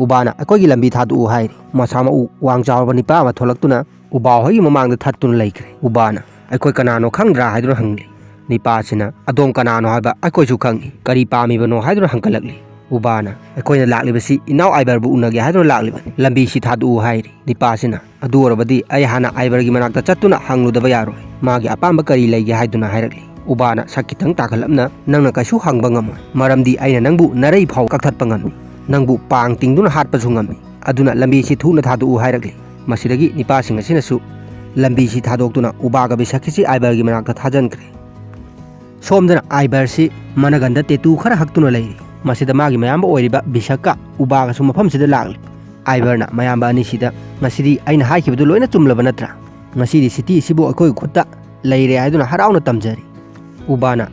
ꯎꯕꯥꯅ "ꯑꯩꯈꯣꯏꯒꯤ ꯂꯝꯕꯤ ꯊꯥꯗꯣꯛꯎ" ꯍꯥꯏꯔꯤ꯫ ꯃꯁꯥ ꯃꯎ ꯋꯥꯡ ꯆꯥꯎꯔꯕ ꯅꯤꯄꯥ ꯑꯃ ꯊꯣꯛꯂꯛꯇꯨꯅ ꯎꯕꯥ ꯍꯣꯏꯒꯤ ꯃꯃꯥꯡꯗ ꯊꯠꯇꯨꯅ ꯂꯩꯈ꯭ꯔꯦ꯫ ꯎꯕꯥꯅ "ꯑꯩꯈꯣꯏ ꯀꯅꯥꯅꯣ ꯈꯪꯗ꯭ꯔꯥ?" ꯍꯥꯏꯗꯨꯅ ꯍꯪꯂꯤ꯫ ꯅꯤꯄꯥꯁꯤꯅ "ꯑꯗꯣꯝ ꯀꯅꯥꯅꯣ ꯍꯥꯏꯕ ꯑꯩꯈꯣꯏꯁꯨ ꯈꯪꯏ, ꯀꯔꯤ ꯄꯥꯝꯃꯤꯕꯅꯣ?" ꯍꯥꯏꯗꯨꯅ ꯍꯪꯒꯠꯂꯛꯂꯤ꯫ ꯎꯕꯥꯅ "ꯑꯩꯈꯣꯏꯅ ꯂꯥꯛꯂꯤꯕꯁꯤ ꯏꯅꯥꯎ ꯑꯥꯏꯕꯔꯕꯨ ꯎꯅꯒꯦ ꯍꯥꯏꯗꯨꯅ ꯂꯥꯛꯂꯤꯕꯅꯤ, ꯂꯝꯕꯤꯁꯤ ꯊꯥꯗꯣꯛꯎ" ꯍꯥꯏꯔꯤ꯫ ꯅꯤꯄꯥꯁꯤꯅ "ꯑꯗꯨ ꯑꯣꯏꯔꯕꯗꯤ ꯑꯩ ꯍꯥꯟꯅ ꯑꯥꯏꯕꯔꯒꯤ ꯃꯅꯥꯛꯇ ꯆꯠꯇꯨꯅ ꯍꯪꯂꯨꯗꯕ ꯌꯥꯔꯣꯏ, ꯃꯥꯒꯤ ꯑꯄꯥꯝꯕ ꯀꯔꯤ ꯂꯩꯒꯦ ꯍꯥꯏꯗꯨꯅ" ꯍꯥꯏꯔꯛꯂꯤ꯫ ꯎꯕꯥꯅ ꯁꯛ ꯈꯤꯇꯪ ꯇꯥꯈꯠꯂꯞꯅ "ꯅꯪꯅ ꯀꯩꯁꯨ ꯍꯪꯕ ꯉꯝꯃꯣꯏ, ꯃꯔꯝꯗꯤ ꯑꯩꯅ ꯅꯪꯕꯨ ꯅꯔꯩ ꯐꯥꯎ ꯀꯛꯊꯠꯄ ꯉꯝꯃꯤ, ꯅꯪꯕꯨ ꯄꯥꯡ ꯇꯤꯡꯗꯨꯅ ꯍꯥꯠꯄꯁꯨ ꯉꯝꯃꯤ, ꯑꯗꯨꯅ ꯂꯝꯕꯤꯁꯤ ꯊꯨꯅ ꯊꯥꯗꯣꯛꯎ" ꯍꯥꯏꯔꯛꯂꯤ꯫ ꯃꯁꯤꯗꯒꯤ ꯅꯤꯄꯥꯁꯤꯡ ꯑꯁꯤꯅꯁꯨ ꯂꯝꯕꯤꯁꯤ ꯊꯥꯗꯣꯛꯇꯨꯅ ꯎꯕꯥꯒ ꯕꯤꯁꯛꯀꯤꯁꯤ ꯑꯥꯏꯕꯔꯒꯤ ꯃꯅꯥꯛꯇ ꯊꯥꯖꯤꯟꯈ꯭ꯔꯦ꯫ ꯁꯣꯝꯗꯅ ꯑꯥꯏꯕꯔꯁꯤ ꯃꯅꯒꯟꯗ ꯇꯦꯇꯨ ꯈꯔ ꯍꯛꯇꯨꯅ ꯂꯩꯔꯤ꯫ ꯃꯁꯤꯗ ꯃꯥꯒꯤ ꯃꯌꯥꯝꯕ ꯑꯣꯏꯔꯤꯕ ꯕꯤꯁꯛꯀ ꯎꯕꯥꯒꯁꯨ ꯃꯐꯝꯁꯤꯗ ꯂꯥꯛꯂꯤ꯫ ꯑꯥꯏꯕꯔꯅ ꯃꯌꯥꯝꯕ ꯑꯅꯤꯁꯤꯗ "ꯉꯁꯤꯗꯤ ꯑꯩꯅ ꯍꯥꯏꯈꯤꯕꯗꯨ ꯂꯣꯏꯅ ꯆꯨꯝꯂꯕ ꯅꯠꯇ꯭ꯔꯥ? ꯉꯁꯤꯗꯤ ꯁꯤꯇꯤ ꯑꯁꯤꯕꯨ ꯑꯩꯈꯣꯏꯒꯤ ꯈꯨꯠꯇ ꯂꯩꯔꯦ" ꯍꯥꯏꯗꯨꯅ ꯍꯔꯥꯎꯅ ꯇꯝꯖꯔꯤ꯫ ꯎꯕꯥꯅ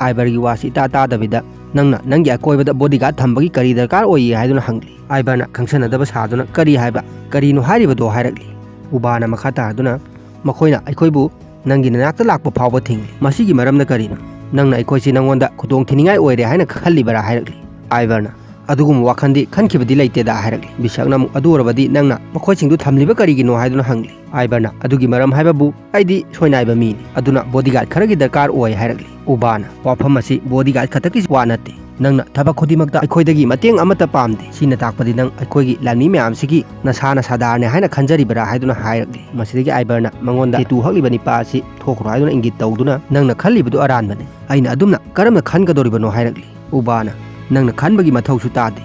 ꯑꯥꯏꯕꯔꯒꯤ ꯋꯥꯁꯤ ꯏꯇꯥ ꯇꯥꯗꯕꯤꯗ "ꯅꯪꯅ ꯅꯪꯒꯤ ꯑꯀꯣꯏꯕꯗ ꯕꯣꯗꯤꯒꯥꯔꯗ ꯊꯝꯕꯒꯤ ꯀꯔꯤ ꯗꯔꯀꯥꯔ ꯑꯣꯏꯌꯦ?" ꯍꯥꯏꯗꯨꯅ ꯍꯪꯂꯤ꯫ ꯑꯥꯏꯕꯔꯅ ꯈꯪꯁꯟꯅꯗꯕ ꯁꯥꯗꯨꯅ "ꯀꯔꯤ ꯍꯥꯏꯕ? ꯀꯔꯤꯅꯣ ꯍꯥꯏꯔꯤꯕꯗꯣ?" ꯍꯥꯏꯔꯛꯂꯤ꯫ ꯎꯕꯥꯅ ꯃꯈꯥ ꯇꯥꯗꯨꯅ "ꯃꯈꯣꯏꯅ ꯑꯩꯈꯣꯏꯕꯨ ꯅꯪꯒꯤ ꯅꯅꯥꯛꯇ ꯂꯥꯛꯄ ꯐꯥꯎꯕ ꯊꯤꯡꯂꯤ꯫ ꯃꯁꯤꯒꯤ ꯃꯔꯝꯅ ꯀꯔꯤꯅꯣ? ꯅꯪꯅ ꯑꯩꯈꯣꯏꯁꯤ ꯅꯪꯉꯣꯟꯗ ꯈꯨꯗꯣꯡ ꯊꯤꯅꯤꯡꯉꯥꯏ ꯑꯣꯏꯔꯦ ꯍꯥꯏꯅ ꯈꯜꯂꯤꯕꯔꯥ?" ꯍꯥꯏꯔꯛꯂꯤ꯫ ꯑꯥꯏꯕꯔꯅ "ꯑꯗꯨꯒꯨꯝꯕ ꯋꯥꯈꯜꯗꯤ ꯈꯟꯈꯤꯕꯗꯤ ꯂꯩꯇꯦꯗ" ꯍꯥꯏꯔꯛꯂꯤ꯫ ꯕꯤꯁꯛꯅ ꯑꯃꯨꯛ "ꯑꯗꯨ ꯑꯣꯏꯔꯕꯗꯤ ꯅꯪꯅ ꯃꯈꯣꯏꯁꯤꯡꯗꯨ ꯊꯝꯂꯤꯕ ꯀꯔꯤꯒꯤꯅꯣ?" ꯍꯥꯏꯗꯨꯅ ꯍꯪꯂꯤ꯫ ꯑꯥꯏꯕꯔꯅ "ꯑꯗꯨꯒꯤ ꯃꯔꯝ ꯍꯥꯏꯕꯕꯨ ꯑꯩꯗꯤ ꯁꯣꯏꯅꯥꯏꯕ ꯃꯤꯅꯤ, ꯑꯗꯨꯅ ꯕꯣꯗꯤꯒꯥꯔꯗ ꯈꯔꯒꯤ ꯗꯔꯀꯥꯔ ꯑꯣꯏ" ꯍꯥꯏꯔꯛꯂꯤ꯫ ꯎꯕꯥꯅ "ꯋꯥꯐꯝ ꯑꯁꯤ ꯕꯣꯗꯤꯒꯥꯔꯗ ꯈꯛꯇꯒꯤ ꯋꯥ ꯅꯠꯇꯦ, ꯅꯪꯅ ꯊꯕꯛ ꯈꯨꯗꯤꯡꯃꯛꯇ ꯑꯩꯈꯣꯏꯗꯒꯤ ꯃꯇꯦꯡ ꯑꯃꯠꯇ ꯄꯥꯝꯗꯦ꯫ ꯁꯤꯅ ꯇꯥꯛꯄꯗꯤ ꯅꯪ ꯑꯩꯈꯣꯏꯒꯤ ꯂꯥꯟꯃꯤ ꯃꯌꯥꯝꯁꯤꯒꯤ ꯅꯁꯥꯅ ꯁꯥꯗꯥꯔꯅꯦ ꯍꯥꯏꯅ ꯈꯟꯖꯔꯤꯕꯔꯥ?" ꯍꯥꯏꯗꯨꯅ ꯍꯥꯏꯔꯛꯂꯤ꯫ ꯃꯁꯤꯗꯒꯤ ꯑꯥꯏꯕꯔꯅ ꯃꯉꯣꯟꯗ "ꯇꯦꯇꯨ ꯍꯛꯂꯤꯕ ꯅꯤꯄꯥ ꯑꯁꯤ ꯊꯣꯛꯈ꯭ꯔꯣ" ꯍꯥꯏꯗꯨꯅ ꯏꯪꯒꯤꯠ ꯇꯧꯗꯨꯅ "ꯅꯪꯅ ꯈꯜꯂꯤꯕꯗꯨ ꯑꯔꯥꯟꯕꯅꯤ꯫ ꯑꯩꯅ ꯑꯗꯨꯝꯅ ꯀꯔꯝꯅ ꯈꯟꯒꯗꯧꯔꯤꯕꯅꯣ?" ꯍꯥꯏꯔꯛꯂꯤ꯫ ꯎꯕꯥꯅ "ꯅꯪꯅ ꯈꯟꯕꯒꯤ ꯃꯊꯧꯁꯨ ꯇꯥꯗꯦ,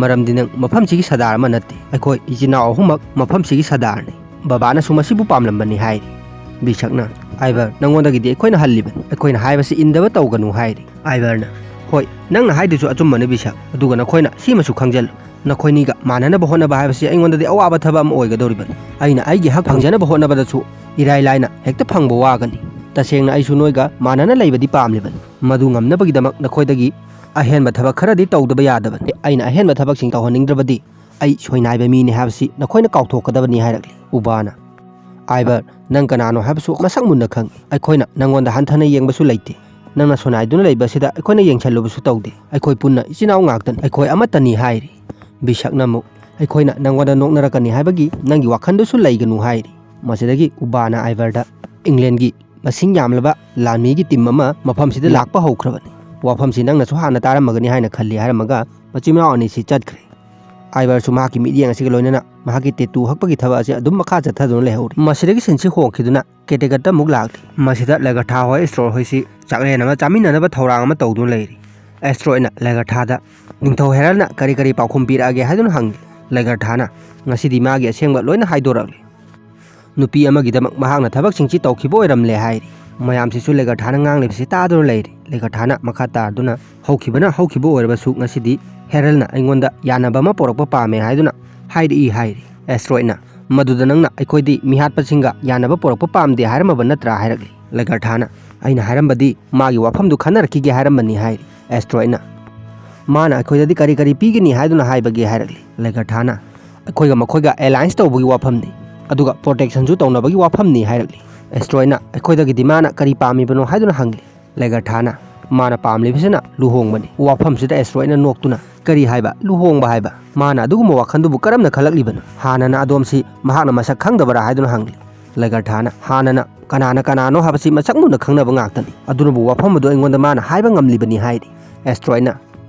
ꯃꯔꯝꯗꯤ ꯅꯪ ꯃꯐꯝꯁꯤꯒꯤ ꯁꯥꯗꯥꯔ ꯑꯃ ꯅꯠꯇꯦ꯫ ꯑꯩꯈꯣꯏ ꯏꯆꯤꯟ ꯏꯅꯥꯎ ꯑꯍꯨꯝꯃꯛ ꯃꯐꯝꯁꯤꯒꯤ ꯁꯥꯗꯥꯔꯅꯤ꯫ ꯕꯕꯥꯅꯁꯨ ꯃꯁꯤꯕꯨ ꯄꯥꯝꯂꯝꯕꯅꯤ" ꯍꯥꯏꯔꯤ꯫ ꯕꯤꯁꯛꯅ, "ꯑꯥꯏꯚꯔ, ꯅꯪꯉꯣꯟꯗꯒꯤꯗꯤ ꯑꯩꯈꯣꯏꯅ ꯍꯜꯂꯤꯕꯅꯤ, ꯑꯩꯈꯣꯏꯅ ꯍꯥꯏꯕꯁꯤ ꯏꯟꯗꯕ ꯇꯧꯒꯅꯨ" ꯍꯥꯏꯔꯤ꯫ ꯑꯥꯏꯚꯔꯅ, "ꯍꯣꯏ, ꯅꯪꯅ ꯍꯥꯏꯗꯨꯁꯨ ꯑꯆꯨꯝꯕꯅꯤ ꯕꯤꯁꯛ, ꯑꯗꯨꯒ ꯅꯈꯣꯏꯅ ꯁꯤꯃꯁꯨ ꯈꯪꯖꯜꯂꯨ, ꯅꯈꯣꯏꯅꯤꯒ ꯃꯥꯟꯅꯅꯕ ꯍꯣꯠꯅꯕ ꯍꯥꯏꯕꯁꯤ ꯑꯩꯉꯣꯟꯗꯗꯤ ꯑꯋꯥꯕ ꯊꯕꯛ ꯑꯃ ꯑꯣꯏꯒꯗꯧꯔꯤꯕꯅꯤ꯫ ꯑꯩꯅ ꯑꯩꯒꯤ ꯍꯛ ꯐꯪꯖꯅꯕ ꯍꯣꯠꯅꯕꯗꯁꯨ ꯏꯔꯥꯏ ꯂꯥꯏꯅ ꯍꯦꯛꯇ ꯐꯪꯕ ꯋꯥꯒꯅꯤ꯫ ꯇꯁꯦꯡꯅ ꯑꯩꯁꯨ ꯅꯣꯏꯒ ꯃꯥꯟꯅꯅ ꯂꯩꯕꯗꯤ ꯄꯥꯝꯂꯤꯕꯅꯤ꯫ ꯃꯗꯨ ꯉꯝꯅꯕꯒꯤꯗꯃꯛ ꯅꯈꯣꯏꯗꯒꯤ ꯑꯍꯦꯟꯕ ꯊꯕꯛ ꯈꯔꯗꯤ ꯇꯧꯗꯕ ꯌꯥꯗꯕꯅꯤ꯫ ꯑꯩꯅ ꯑꯍꯦꯟꯕ ꯊꯕꯛꯁꯤꯡ ꯇꯧꯍꯟꯅꯤꯡꯗ꯭ꯔꯕꯗꯤ ꯑꯩ ꯁꯣꯏꯅꯥꯏꯕ ꯃꯤꯅꯤ ꯍꯥꯏꯕꯁꯤ ꯅꯈꯣꯏꯅ ꯀꯥꯎꯊꯣꯛꯀꯗꯕꯅꯤ" ꯍꯥꯏꯔꯛꯂꯤ꯫ ꯎꯕꯥꯅ, "ꯑꯥꯏꯚꯔ, ꯅꯪ ꯀꯅꯥꯅꯣ ꯍꯥꯏꯕꯁꯨ ꯃꯁꯛ ꯃꯨꯟꯅ ꯈꯪꯏ꯫ ꯑꯩꯈꯣꯏꯅ ꯅꯪꯉꯣꯟꯗ ꯍꯟꯊꯅ ꯌꯦꯡꯕꯁꯨ ꯂꯩꯇꯦ꯫ ꯅꯪꯅ ꯁꯣꯏꯅꯥꯏꯗꯨꯅ ꯂꯩꯕ ꯑꯁꯤꯗ ꯑꯩꯈꯣꯏꯅ ꯌꯦꯡꯁꯜꯂꯨꯕꯁꯨ ꯇꯧꯗꯦ꯫ ꯑꯩꯈꯣꯏ ꯄꯨꯟꯅ ꯏꯆꯤꯟ ꯏꯅꯥꯎ ꯉꯥꯛꯇꯅꯤ꯫ ꯑꯩꯈꯣꯏ ꯑꯃꯠꯇꯅꯤ" ꯍꯥꯏꯔꯤ꯫ ꯕꯤꯁꯛꯅ ꯑꯃꯨꯛ, "ꯑꯩꯈꯣꯏꯅ ꯅꯪꯉꯣꯟꯗ ꯅꯣꯛꯅꯔꯛꯀꯅꯤ ꯍꯥꯏꯕꯒꯤ ꯅꯪꯒꯤ ꯋꯥꯈꯜꯗꯨꯁꯨ ꯂꯩꯒꯅꯨ" ꯍꯥꯏꯔꯤ꯫ ꯃꯁꯤꯗꯒꯤ ꯎꯕꯥꯅ ꯑꯥꯏꯚꯔꯗ, "ꯏꯪꯂꯦꯟꯒꯤ ꯃꯁꯤꯡ ꯌꯥꯝꯂꯕ ꯂꯥꯟꯃꯤꯒꯤ ꯇꯤꯝ ꯑꯃ ꯃꯐꯝꯁꯤꯗ ꯂꯥꯛꯄ ꯍꯧꯈ꯭ꯔꯕꯅꯤ꯫ ꯋꯥꯐꯝꯁꯤ ꯅꯪꯅꯁꯨ ꯍꯥꯟꯅ ꯇꯥꯔꯝꯃꯒꯅꯤ ꯍꯥꯏꯅ ꯈꯜꯂꯤ" ꯍꯥꯏꯔꯝꯃꯒ ꯃꯆꯤꯟ ꯃꯅꯥꯎ ꯑꯅꯤꯁꯤ ꯆꯠꯈ꯭ꯔꯦ꯫ ꯑꯥꯏꯚꯔꯁꯨ ꯃꯍꯥꯛꯀꯤ ꯃꯤꯠꯌꯦꯡ ꯑꯁꯤꯒ ꯂꯣꯏꯅꯅ ꯃꯍꯥꯛꯀꯤ ꯇꯦꯇꯨ ꯍꯛꯄꯒꯤ ꯊꯕꯛ ꯑꯁꯤ ꯑꯗꯨꯝ ꯃꯈꯥ ꯆꯠꯊꯗꯨꯅ ꯂꯩꯍꯧꯔꯤ꯫ ꯃꯁꯤꯗꯒꯤ ꯁꯤꯟꯁꯤ ꯍꯣꯡꯈꯤꯗꯨꯅ ꯀꯦꯇꯦꯒꯠꯇ ꯑꯃꯨꯛ ꯂꯥꯛꯂꯤ꯫ ꯃꯁꯤꯗ ꯂꯦꯒꯔꯊꯥ ꯍꯣꯏ ꯑꯦꯁꯇ꯭ꯔꯣ ꯍꯣꯏꯁꯤ ꯆꯥꯛꯂꯦꯟ ꯑꯃ ꯆꯥꯃꯤꯟꯅꯅꯕ ꯊꯧꯔꯥꯡ ꯑꯃ ꯇꯧꯗꯨꯅ ꯂꯩꯔꯤ꯫ ꯑꯦꯁꯇ꯭ꯔꯣꯏꯅ ꯂꯦꯒꯔꯊꯥꯗ, "ꯅꯤꯡꯊꯧ ꯍꯦꯔꯜꯅ ꯀꯔꯤ ꯀꯔꯤ ꯄꯥꯎꯈꯨꯝ ꯄꯤꯔꯛꯑꯒꯦ?" ꯍꯥꯏꯗꯨꯅ ꯍꯪꯂꯤ꯫ ꯂꯦꯒꯔꯊꯥꯅ, "ꯉꯁꯤꯗꯤ ꯃꯥꯒꯤ ꯑꯁꯦꯡꯕ ꯂꯣꯏꯅ ꯍꯥꯏꯗꯣꯔꯛꯂꯤ꯫ ꯅꯨꯄꯤ ꯑꯃꯒꯤꯗꯃꯛ ꯃꯍꯥꯛꯅ ꯊꯕꯛꯁꯤꯡꯁꯤ ꯇꯧꯈꯤꯕ ꯑꯣꯏꯔꯝꯂꯦ" ꯍꯥꯏꯔꯤ꯫ ꯃꯌꯥꯝꯁꯤꯁꯨ ꯂꯦꯒꯔꯊꯥꯅ ꯉꯥꯡꯂꯤꯕꯁꯤ ꯇꯥꯗꯨꯅ ꯂꯩꯔꯤ꯫ ꯂꯦꯒꯔꯊꯥꯅ ꯃꯈꯥ ꯇꯥꯗꯨꯅ, "ꯍꯧꯈꯤꯕꯅ ꯍꯧꯈꯤꯕ ꯑꯣꯏꯔꯕꯁꯨ ꯉꯁꯤꯗꯤ ꯍꯦꯔꯜꯅ ꯑꯩꯉꯣꯟꯗ ꯌꯥꯅꯕ ꯑꯃ ꯄꯨꯔꯛꯄ ꯄꯥꯝꯃꯦ" ꯍꯥꯏꯗꯨꯅ ꯍꯥꯏꯔꯛꯏ ꯍꯥꯏꯔꯤ꯫ ꯑꯦꯁꯇ꯭ꯔꯣꯏꯅ, "ꯃꯗꯨꯗ ꯅꯪꯅ ꯑꯩꯈꯣꯏꯗꯤ ꯃꯤꯍꯥꯠꯄꯁꯤꯡꯒ ꯌꯥꯅꯕ ꯄꯨꯔꯛꯄ ꯄꯥꯝꯗꯦ ꯍꯥꯏꯔꯝꯃꯕ ꯅꯠꯇ꯭ꯔꯥ?" ꯍꯥꯏꯔꯛꯂꯤ꯫ ꯂꯦꯒꯔꯊꯥꯅ, "ꯑꯩꯅ ꯍꯥꯏꯔꯝꯕꯗꯤ ꯃꯥꯒꯤ ꯋꯥꯐꯝꯗꯨ ꯈꯟꯅꯔꯛꯈꯤꯒꯦ ꯍꯥꯏꯔꯝꯕꯅꯤ" ꯍꯥꯏꯔꯤ꯫ ꯑꯦꯁꯇ꯭ꯔꯣꯏꯅ, "ꯃꯥꯅ ꯑꯩꯈꯣꯏꯗꯗꯤ ꯀꯔꯤ ꯀꯔꯤ ꯄꯤꯒꯅꯤ ꯍꯥꯏꯗꯨꯅ ꯍꯥꯏꯕꯒꯦ?" ꯍꯥꯏꯔꯛꯂꯤ꯫ ꯂꯦꯒꯔꯊꯥꯅ, "ꯑꯩꯈꯣꯏꯒ ꯃꯈꯣꯏꯒ ꯑꯦꯂꯥꯏꯟꯁ ꯇꯧꯕꯒꯤ ꯋꯥꯐꯝꯅꯤ, ꯑꯗꯨꯒ ꯄ꯭ꯔꯣꯇꯦꯛꯁꯟꯁꯨ ꯇꯧꯅꯕꯒꯤ ꯋꯥꯐꯝꯅꯤ" ꯍꯥꯏꯔꯛꯂꯤ꯫ ꯑꯦꯁꯇ꯭ꯔꯣꯏꯅ, "ꯑꯩꯈꯣꯏꯗꯒꯤꯗꯤ ꯃꯥꯅ ꯀꯔꯤ ꯄꯥꯝꯃꯤꯕꯅꯣ?" ꯍꯥꯏꯗꯨꯅ ꯍꯪꯂꯤ꯫ ꯂꯦꯒꯔꯊꯥꯅ, "ꯃꯥꯅ ꯄꯥꯝꯂꯤꯕꯁꯤꯅ ꯂꯨꯍꯣꯡꯕꯅꯤ"꯫ ꯋꯥꯐꯝꯁꯤꯗ ꯑꯦꯁꯇ꯭ꯔꯣꯏꯅ ꯅꯣꯛꯇꯨꯅ, "ꯀꯔꯤ ꯍꯥꯏꯕ? ꯂꯨꯍꯣꯡꯕ ꯍꯥꯏꯕ? ꯃꯥꯅ ꯑꯗꯨꯒꯨꯝꯕ ꯋꯥꯈꯜꯗꯨꯕꯨ ꯀꯔꯝꯅ ꯈꯜꯂꯛꯂꯤꯕꯅꯣ? ꯍꯥꯟꯅꯅ ꯑꯗꯣꯝꯁꯤ ꯃꯍꯥꯛꯅ ꯃꯁꯛ ꯈꯪꯗꯕꯔꯥ?" ꯍꯥꯏꯗꯨꯅ ꯍꯪꯂꯤ꯫ ꯂꯦꯒꯔꯊꯥꯅ, "ꯍꯥꯟꯅꯅ ꯀꯅꯥꯅ ꯀꯅꯥꯅꯣ ꯍꯥꯏꯕꯁꯤ ꯃꯁꯛ ꯃꯨꯟꯅ ꯈꯪꯅꯕ ꯉꯥꯛꯇꯅꯤ, ꯑꯗꯨꯅꯕꯨ ꯋꯥꯐꯝ ꯑꯗꯨ ꯑꯩꯉꯣꯟꯗ ꯃꯥꯅ ꯍꯥꯏꯕ ꯉꯝꯂꯤꯕꯅꯤ" ꯍꯥꯏꯔꯤ꯫ ꯑꯦꯁꯇ꯭ꯔꯣꯏꯅ,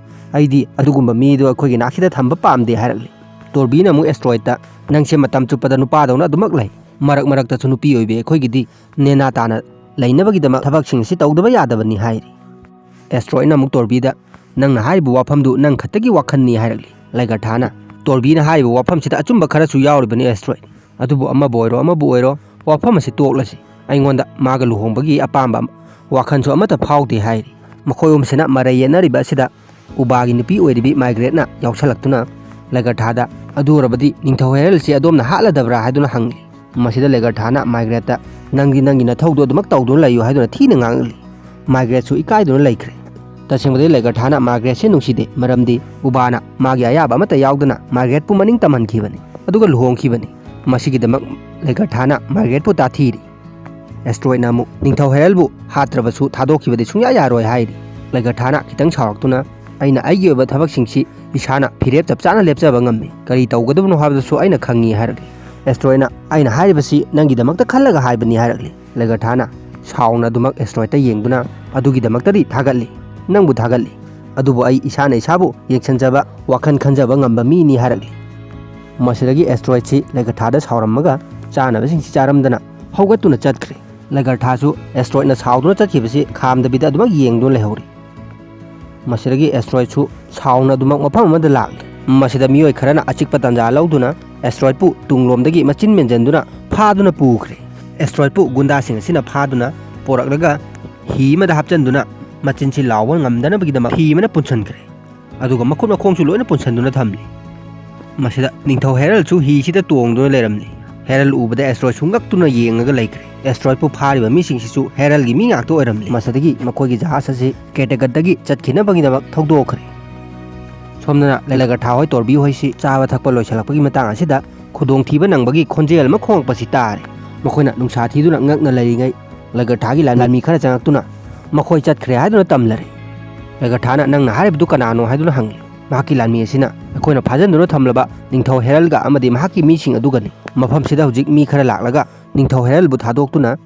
"ꯑꯩꯗꯤ ꯑꯗꯨꯒꯨꯝꯕ ꯃꯤꯗꯨ ꯑꯩꯈꯣꯏꯒꯤ ꯅꯥꯛꯁꯤꯗ ꯊꯝꯕ ꯄꯥꯝꯗꯦ" ꯍꯥꯏꯔꯛꯂꯤ꯫ ꯇꯣꯔꯕꯤꯅ ꯑꯃꯨꯛ ꯑꯦꯁꯇ꯭ꯔꯣꯏꯗꯇ, "ꯅꯪꯁꯦ ꯃꯇꯝ ꯆꯨꯞꯄꯗ ꯅꯨꯄꯥꯗꯧꯅ ꯑꯗꯨꯃꯛ ꯂꯩ꯫ ꯃꯔꯛ ꯃꯔꯛꯇꯁꯨ ꯅꯨꯄꯤ ꯑꯣꯏꯕꯤ ꯑꯩꯈꯣꯏꯒꯤꯗꯤ ꯅꯦꯅꯥ ꯇꯥꯅ ꯂꯩꯅꯕꯒꯤꯗꯃꯛ ꯊꯕꯛꯁꯤꯡ ꯑꯁꯤ ꯇꯧꯗꯕ ꯌꯥꯗꯕꯅꯤ" ꯍꯥꯏꯔꯤ꯫ ꯑꯦꯁꯇ꯭ꯔꯣꯏꯗꯅ ꯑꯃꯨꯛ ꯇꯣꯔꯕꯤꯗ, "ꯅꯪꯅ ꯍꯥꯏꯔꯤꯕ ꯋꯥꯐꯝꯗꯨ ꯅꯪ ꯈꯛꯇꯒꯤ ꯋꯥꯈꯜꯅꯤ" ꯍꯥꯏꯔꯛꯂꯤ꯫ ꯂꯦꯒꯔꯊꯥꯅ, "ꯇꯣꯔꯕꯤꯅ ꯍꯥꯏꯔꯤꯕ ꯋꯥꯐꯝꯁꯤꯗ ꯑꯆꯨꯝꯕ ꯈꯔꯁꯨ ꯌꯥꯎꯔꯤꯕꯅꯤ ꯑꯦꯁꯇ꯭ꯔꯣꯏꯗ꯫ ꯑꯗꯨꯕꯨ ꯑꯃꯕꯨ ꯑꯣꯏꯔꯣ ꯑꯃꯕꯨ ꯑꯣꯏꯔꯣ, ꯋꯥꯐꯝ ꯑꯁꯤ ꯇꯣꯛꯂꯁꯤ꯫ ꯑꯩꯉꯣꯟꯗ ꯃꯥꯒ ꯂꯨꯍꯣꯡꯕꯒꯤ ꯑꯄꯥꯝꯕ ꯋꯥꯈꯜꯁꯨ ꯑꯃꯠꯇ ꯐꯥꯎꯗꯦ ꯍꯥꯏꯔꯤ꯫ ꯃꯈꯣꯏ ꯑꯍꯨꯝꯁꯤꯅ ꯃꯔꯩ ꯌꯦꯠꯅꯔꯤꯕ ꯑꯁꯤꯗ ꯎꯕꯥꯒꯤ ꯅꯨꯄꯤ ꯑꯣꯏꯔꯤꯕꯤ ꯃꯥꯏꯒ꯭ꯔꯦꯠꯅ ꯌꯥꯎꯁꯜꯂꯛꯇꯨꯅ ꯂꯩꯒꯔꯊꯥꯗ, "ꯑꯗꯨ ꯑꯣꯏꯔꯕꯗꯤ ꯅꯤꯡꯊꯧ ꯍꯦꯔꯜꯁꯤ ꯑꯗꯣꯝꯅ ꯍꯥꯠꯂꯗꯕ꯭ꯔꯥ?" ꯍꯥꯏꯗꯨꯅ ꯍꯪꯂꯤ꯫ ꯃꯁꯤꯗ ꯂꯩꯒꯔꯊꯥꯅ ꯃꯥꯏꯒ꯭ꯔꯦꯠꯇ, "ꯅꯪꯗꯤ ꯅꯪꯒꯤ ꯅꯊꯧꯗꯣ ꯑꯗꯨꯃꯛ ꯇꯧꯗꯨꯅ ꯂꯩꯌꯨ" ꯍꯥꯏꯗꯨꯅ ꯊꯤꯅ ꯉꯥꯡꯂꯤ꯫ ꯃꯥꯏꯒ꯭ꯔꯦꯠꯁꯨ ꯏꯀꯥꯏꯗꯨꯅ ꯂꯩꯈ꯭ꯔꯦ꯫ ꯇꯁꯦꯡꯕꯗꯤ ꯂꯩꯒꯔꯊꯥꯅ ꯃꯥꯏꯒ꯭ꯔꯦꯠꯁꯦ ꯅꯨꯡꯁꯤꯗꯦ, ꯃꯔꯝꯗꯤ ꯎꯕꯥꯅ ꯃꯥꯒꯤ ꯑꯌꯥꯕ ꯑꯃꯠꯇ ꯌꯥꯎꯗꯅ ꯃꯥꯏꯒ꯭ꯔꯦꯠꯄꯨ ꯃꯅꯤꯡ ꯇꯝꯍꯟꯈꯤꯕꯅꯤ, ꯑꯗꯨꯒ ꯂꯨꯍꯣꯡꯈꯤꯕꯅꯤ꯫ ꯃꯁꯤꯒꯤꯗꯃꯛ ꯂꯩꯒꯔꯊꯥꯅ ꯃꯥꯏꯒ꯭ꯔꯦꯠꯄꯨ ꯇꯥꯊꯤꯔꯤ꯫ ꯑꯦꯁꯇ꯭ꯔꯣꯏꯗꯅ ꯑꯃꯨꯛ ꯅꯤꯡꯊꯧ ꯍꯦꯔꯜꯕꯨ ꯍꯥꯠꯇ꯭ꯔꯕꯁꯨ ꯊꯥꯗꯣꯛꯈꯤꯕꯗꯤ ꯁꯨꯡꯌꯥ ꯌꯥꯔꯣꯏ ꯍꯥꯏꯔꯤ꯫ ꯂꯩꯒꯔꯊꯥꯅ ꯈꯤꯇꯪ ꯁꯥꯎꯔꯛꯇꯨꯅ, "ꯑꯩꯅ ꯑꯩꯒꯤ ꯑꯣꯏꯕ ꯊꯕꯛꯁꯤꯡꯁꯤ ꯏꯁꯥꯅ ꯐꯤꯔꯦꯞ ꯆꯞ ꯆꯥꯅ ꯂꯦꯞꯆꯕ ꯉꯝꯃꯤ꯫ ꯀꯔꯤ ꯇꯧꯒꯗꯕꯅꯣ ꯍꯥꯏꯕꯗꯨꯁꯨ ꯑꯩꯅ ꯈꯪꯉꯤ" ꯍꯥꯏꯔꯛꯂꯤ꯫ ꯑꯦꯁꯇ꯭ꯔꯣꯏꯗꯅ, "ꯑꯩꯅ ꯍꯥꯏꯔꯤꯕꯁꯤ ꯅꯪꯒꯤꯗꯃꯛꯇ ꯈꯜꯂꯒ ꯍꯥꯏꯕꯅꯤ" ꯍꯥꯏꯔꯛꯂꯤ꯫ ꯂꯩꯒꯔꯊꯥꯅ ꯁꯥꯎꯅ ꯑꯗꯨꯃꯛ ꯑꯦꯁꯇ꯭ꯔꯣꯏꯗꯇ ꯌꯦꯡꯗꯨꯅ, "ꯑꯗꯨꯒꯤꯗꯃꯛꯇꯗꯤ ꯊꯥꯒꯠꯂꯤ, ꯅꯪꯕꯨ ꯊꯥꯒꯠꯂꯤ꯫ ꯑꯗꯨꯕꯨ ꯑꯩ ꯏꯁꯥꯅ ꯏꯁꯥꯕꯨ ꯌꯦꯡꯁꯤꯟꯖꯕ, ꯋꯥꯈꯜ ꯈꯟꯖꯕ ꯉꯝꯕ ꯃꯤꯅꯤ" ꯍꯥꯏꯔꯛꯂꯤ꯫ ꯃꯁꯤꯗꯒꯤ ꯑꯦꯁꯇ꯭ꯔꯣꯏꯗꯁꯤ ꯂꯩꯒꯔꯊꯥꯗ ꯁꯥꯎꯔꯝꯃꯒ ꯆꯥꯅꯕꯁꯤꯡꯁꯤ ꯆꯥꯔꯝꯗꯅ ꯍꯧꯒꯠꯇꯨꯅ ꯆꯠꯈ꯭ꯔꯦ꯫ ꯂꯩꯒꯔꯊꯥꯁꯨ ꯑꯦꯁꯇ꯭ꯔꯣꯏꯗꯅ ꯁꯥꯎꯗꯨꯅ ꯆꯠꯈꯤꯕꯁꯤ ꯈꯥꯝꯗꯕꯤꯗ ꯑꯗꯨꯃꯛ ꯌꯦꯡꯗꯨꯅ ꯂꯩꯍꯧꯔꯤ꯫ ꯃꯁꯤꯗꯒꯤ ꯑꯦꯁꯇ꯭ꯔꯣꯏꯗꯁꯨ ꯁꯥꯎꯅ ꯑꯗꯨꯃꯛ ꯃꯐꯝ ꯑꯃꯗ ꯂꯥꯛꯂꯤ꯫ ꯃꯁꯤꯗ ꯃꯤꯑꯣꯏ ꯈꯔꯅ ꯑꯆꯤꯛꯄ ꯇꯥꯟꯖꯥ ꯂꯧꯗꯨꯅ ꯑꯦꯁꯇ꯭ꯔꯣꯏꯗꯄꯨ ꯇꯨꯡꯂꯣꯝꯗꯒꯤ ꯃꯆꯤꯟ ꯃꯦꯟꯖꯟꯗꯨꯅ ꯐꯥꯗꯨꯅ ꯄꯨꯈ꯭ꯔꯦ꯫ ꯑꯦꯁꯇ꯭ꯔꯣꯏꯗꯄꯨ ꯒꯨꯟꯗꯥꯁꯤꯡ ꯑꯁꯤꯅ ꯐꯥꯗꯨꯅ ꯄꯣꯔꯛꯂꯒ ꯍꯤ ꯑꯃꯗ ꯍꯥꯞꯆꯤꯟꯗꯨꯅ ꯃꯆꯤꯟꯁꯤ ꯂꯥꯎꯕ ꯉꯝꯗꯅꯕꯒꯤꯗꯃꯛ ꯍꯤ ꯑꯃꯅ ꯄꯨꯟꯁꯤꯟꯈ꯭ꯔꯦ꯫ ꯑꯗꯨꯒ ꯃꯈꯨꯠ ꯃꯈꯣꯡꯁꯨ ꯂꯣꯏꯅ ꯄꯨꯟꯁꯤꯟꯗꯨꯅ ꯊꯝꯂꯤ꯫ ꯃꯁꯤꯗ ꯅꯤꯡꯊꯧ ꯍꯦꯔꯜꯁꯨ ꯍꯤꯁꯤꯗ ꯇꯣꯡꯗꯨꯅ ꯂꯩꯔꯝꯂꯤ꯫ ꯍꯦꯔꯜ ꯎꯕꯗ ꯑꯦꯁꯇ꯭ꯔꯣꯏꯗꯁꯨ ꯉꯛꯇꯨꯅ ꯌꯦꯡꯉꯒ ꯂꯩꯈ꯭ꯔꯦ꯫ ꯑꯦꯁꯇ꯭ꯔꯣꯏꯗꯄꯨ ꯐꯥꯔꯤꯕ ꯃꯤꯁꯤꯡꯁꯤꯁꯨ ꯍꯦꯔꯜꯒꯤ ꯃꯤ ꯉꯥꯛꯇ ꯑꯣꯏꯔꯝꯂꯤ꯫ ꯃꯁꯤꯗꯒꯤ ꯃꯈꯣꯏꯒꯤ ꯖꯍꯥꯖ ꯑꯁꯤ ꯀꯦꯇꯒꯠꯇꯒꯤ ꯆꯠꯈꯤꯅꯕꯒꯤꯗꯃꯛ ꯊꯧꯗꯣꯛꯈ꯭ꯔꯦ꯫ ꯁꯣꯝꯗꯅ ꯂꯩꯒꯔꯊꯥ ꯍꯣꯏ, ꯇꯣꯔꯕꯤ ꯍꯣꯏꯁꯤ ꯆꯥꯕ ꯊꯛꯄ ꯂꯣꯏꯁꯤꯜꯂꯛꯄꯒꯤ ꯃꯇꯥꯡ ꯑꯁꯤꯗ ꯈꯨꯗꯣꯡꯊꯤꯕ ꯅꯪꯕꯒꯤ ꯈꯣꯟꯖꯦꯜ ꯑꯃ ꯈꯣꯡꯂꯛꯄꯁꯤ ꯇꯥꯔꯦ꯫ ꯃꯈꯣꯏꯅ ꯅꯨꯡꯁꯥ ꯊꯤꯗꯨꯅ ꯉꯛꯅ ꯂꯩꯔꯤꯉꯩ ꯂꯩꯒꯔꯊꯥꯒꯤ ꯂꯥꯟꯃꯤ ꯈꯔ ꯆꯪꯂꯛꯇꯨꯅ ꯃꯈꯣꯏ ꯆꯠꯈ꯭ꯔꯦ ꯍꯥꯏꯗꯨꯅ ꯇꯝꯂꯔꯦ꯫ ꯂꯩꯒꯔꯊꯥꯅ, "ꯅꯪꯅ ꯍꯥꯏꯔꯤꯕꯗꯨ ꯀꯅꯥꯅꯣ?" ꯍꯥꯏꯗꯨꯅ ꯍꯪꯂꯤ꯫ ꯃꯍꯥꯛꯀꯤ ꯂꯥꯟꯃꯤ ꯑꯁꯤꯅ, "ꯑꯩꯈꯣꯏꯅ ꯐꯥꯖꯤꯟꯗꯨꯅ ꯊꯝꯂꯕ ꯅꯤꯡꯊꯧ ꯍꯦꯔꯜꯒ ꯑꯃꯗꯤ ꯃꯍꯥꯛꯀꯤ ꯃꯤꯁꯤꯡ ꯑꯗꯨꯒꯅꯤ꯫ ꯃꯐꯝꯁꯤꯗ ꯍꯧꯖꯤꯛ ꯃꯤ ꯈꯔ ꯂꯥꯛꯂꯒ ꯅꯤꯡꯊꯧ ꯍꯦꯔꯜꯕꯨ ꯊꯥꯗꯣꯛꯇꯨꯅ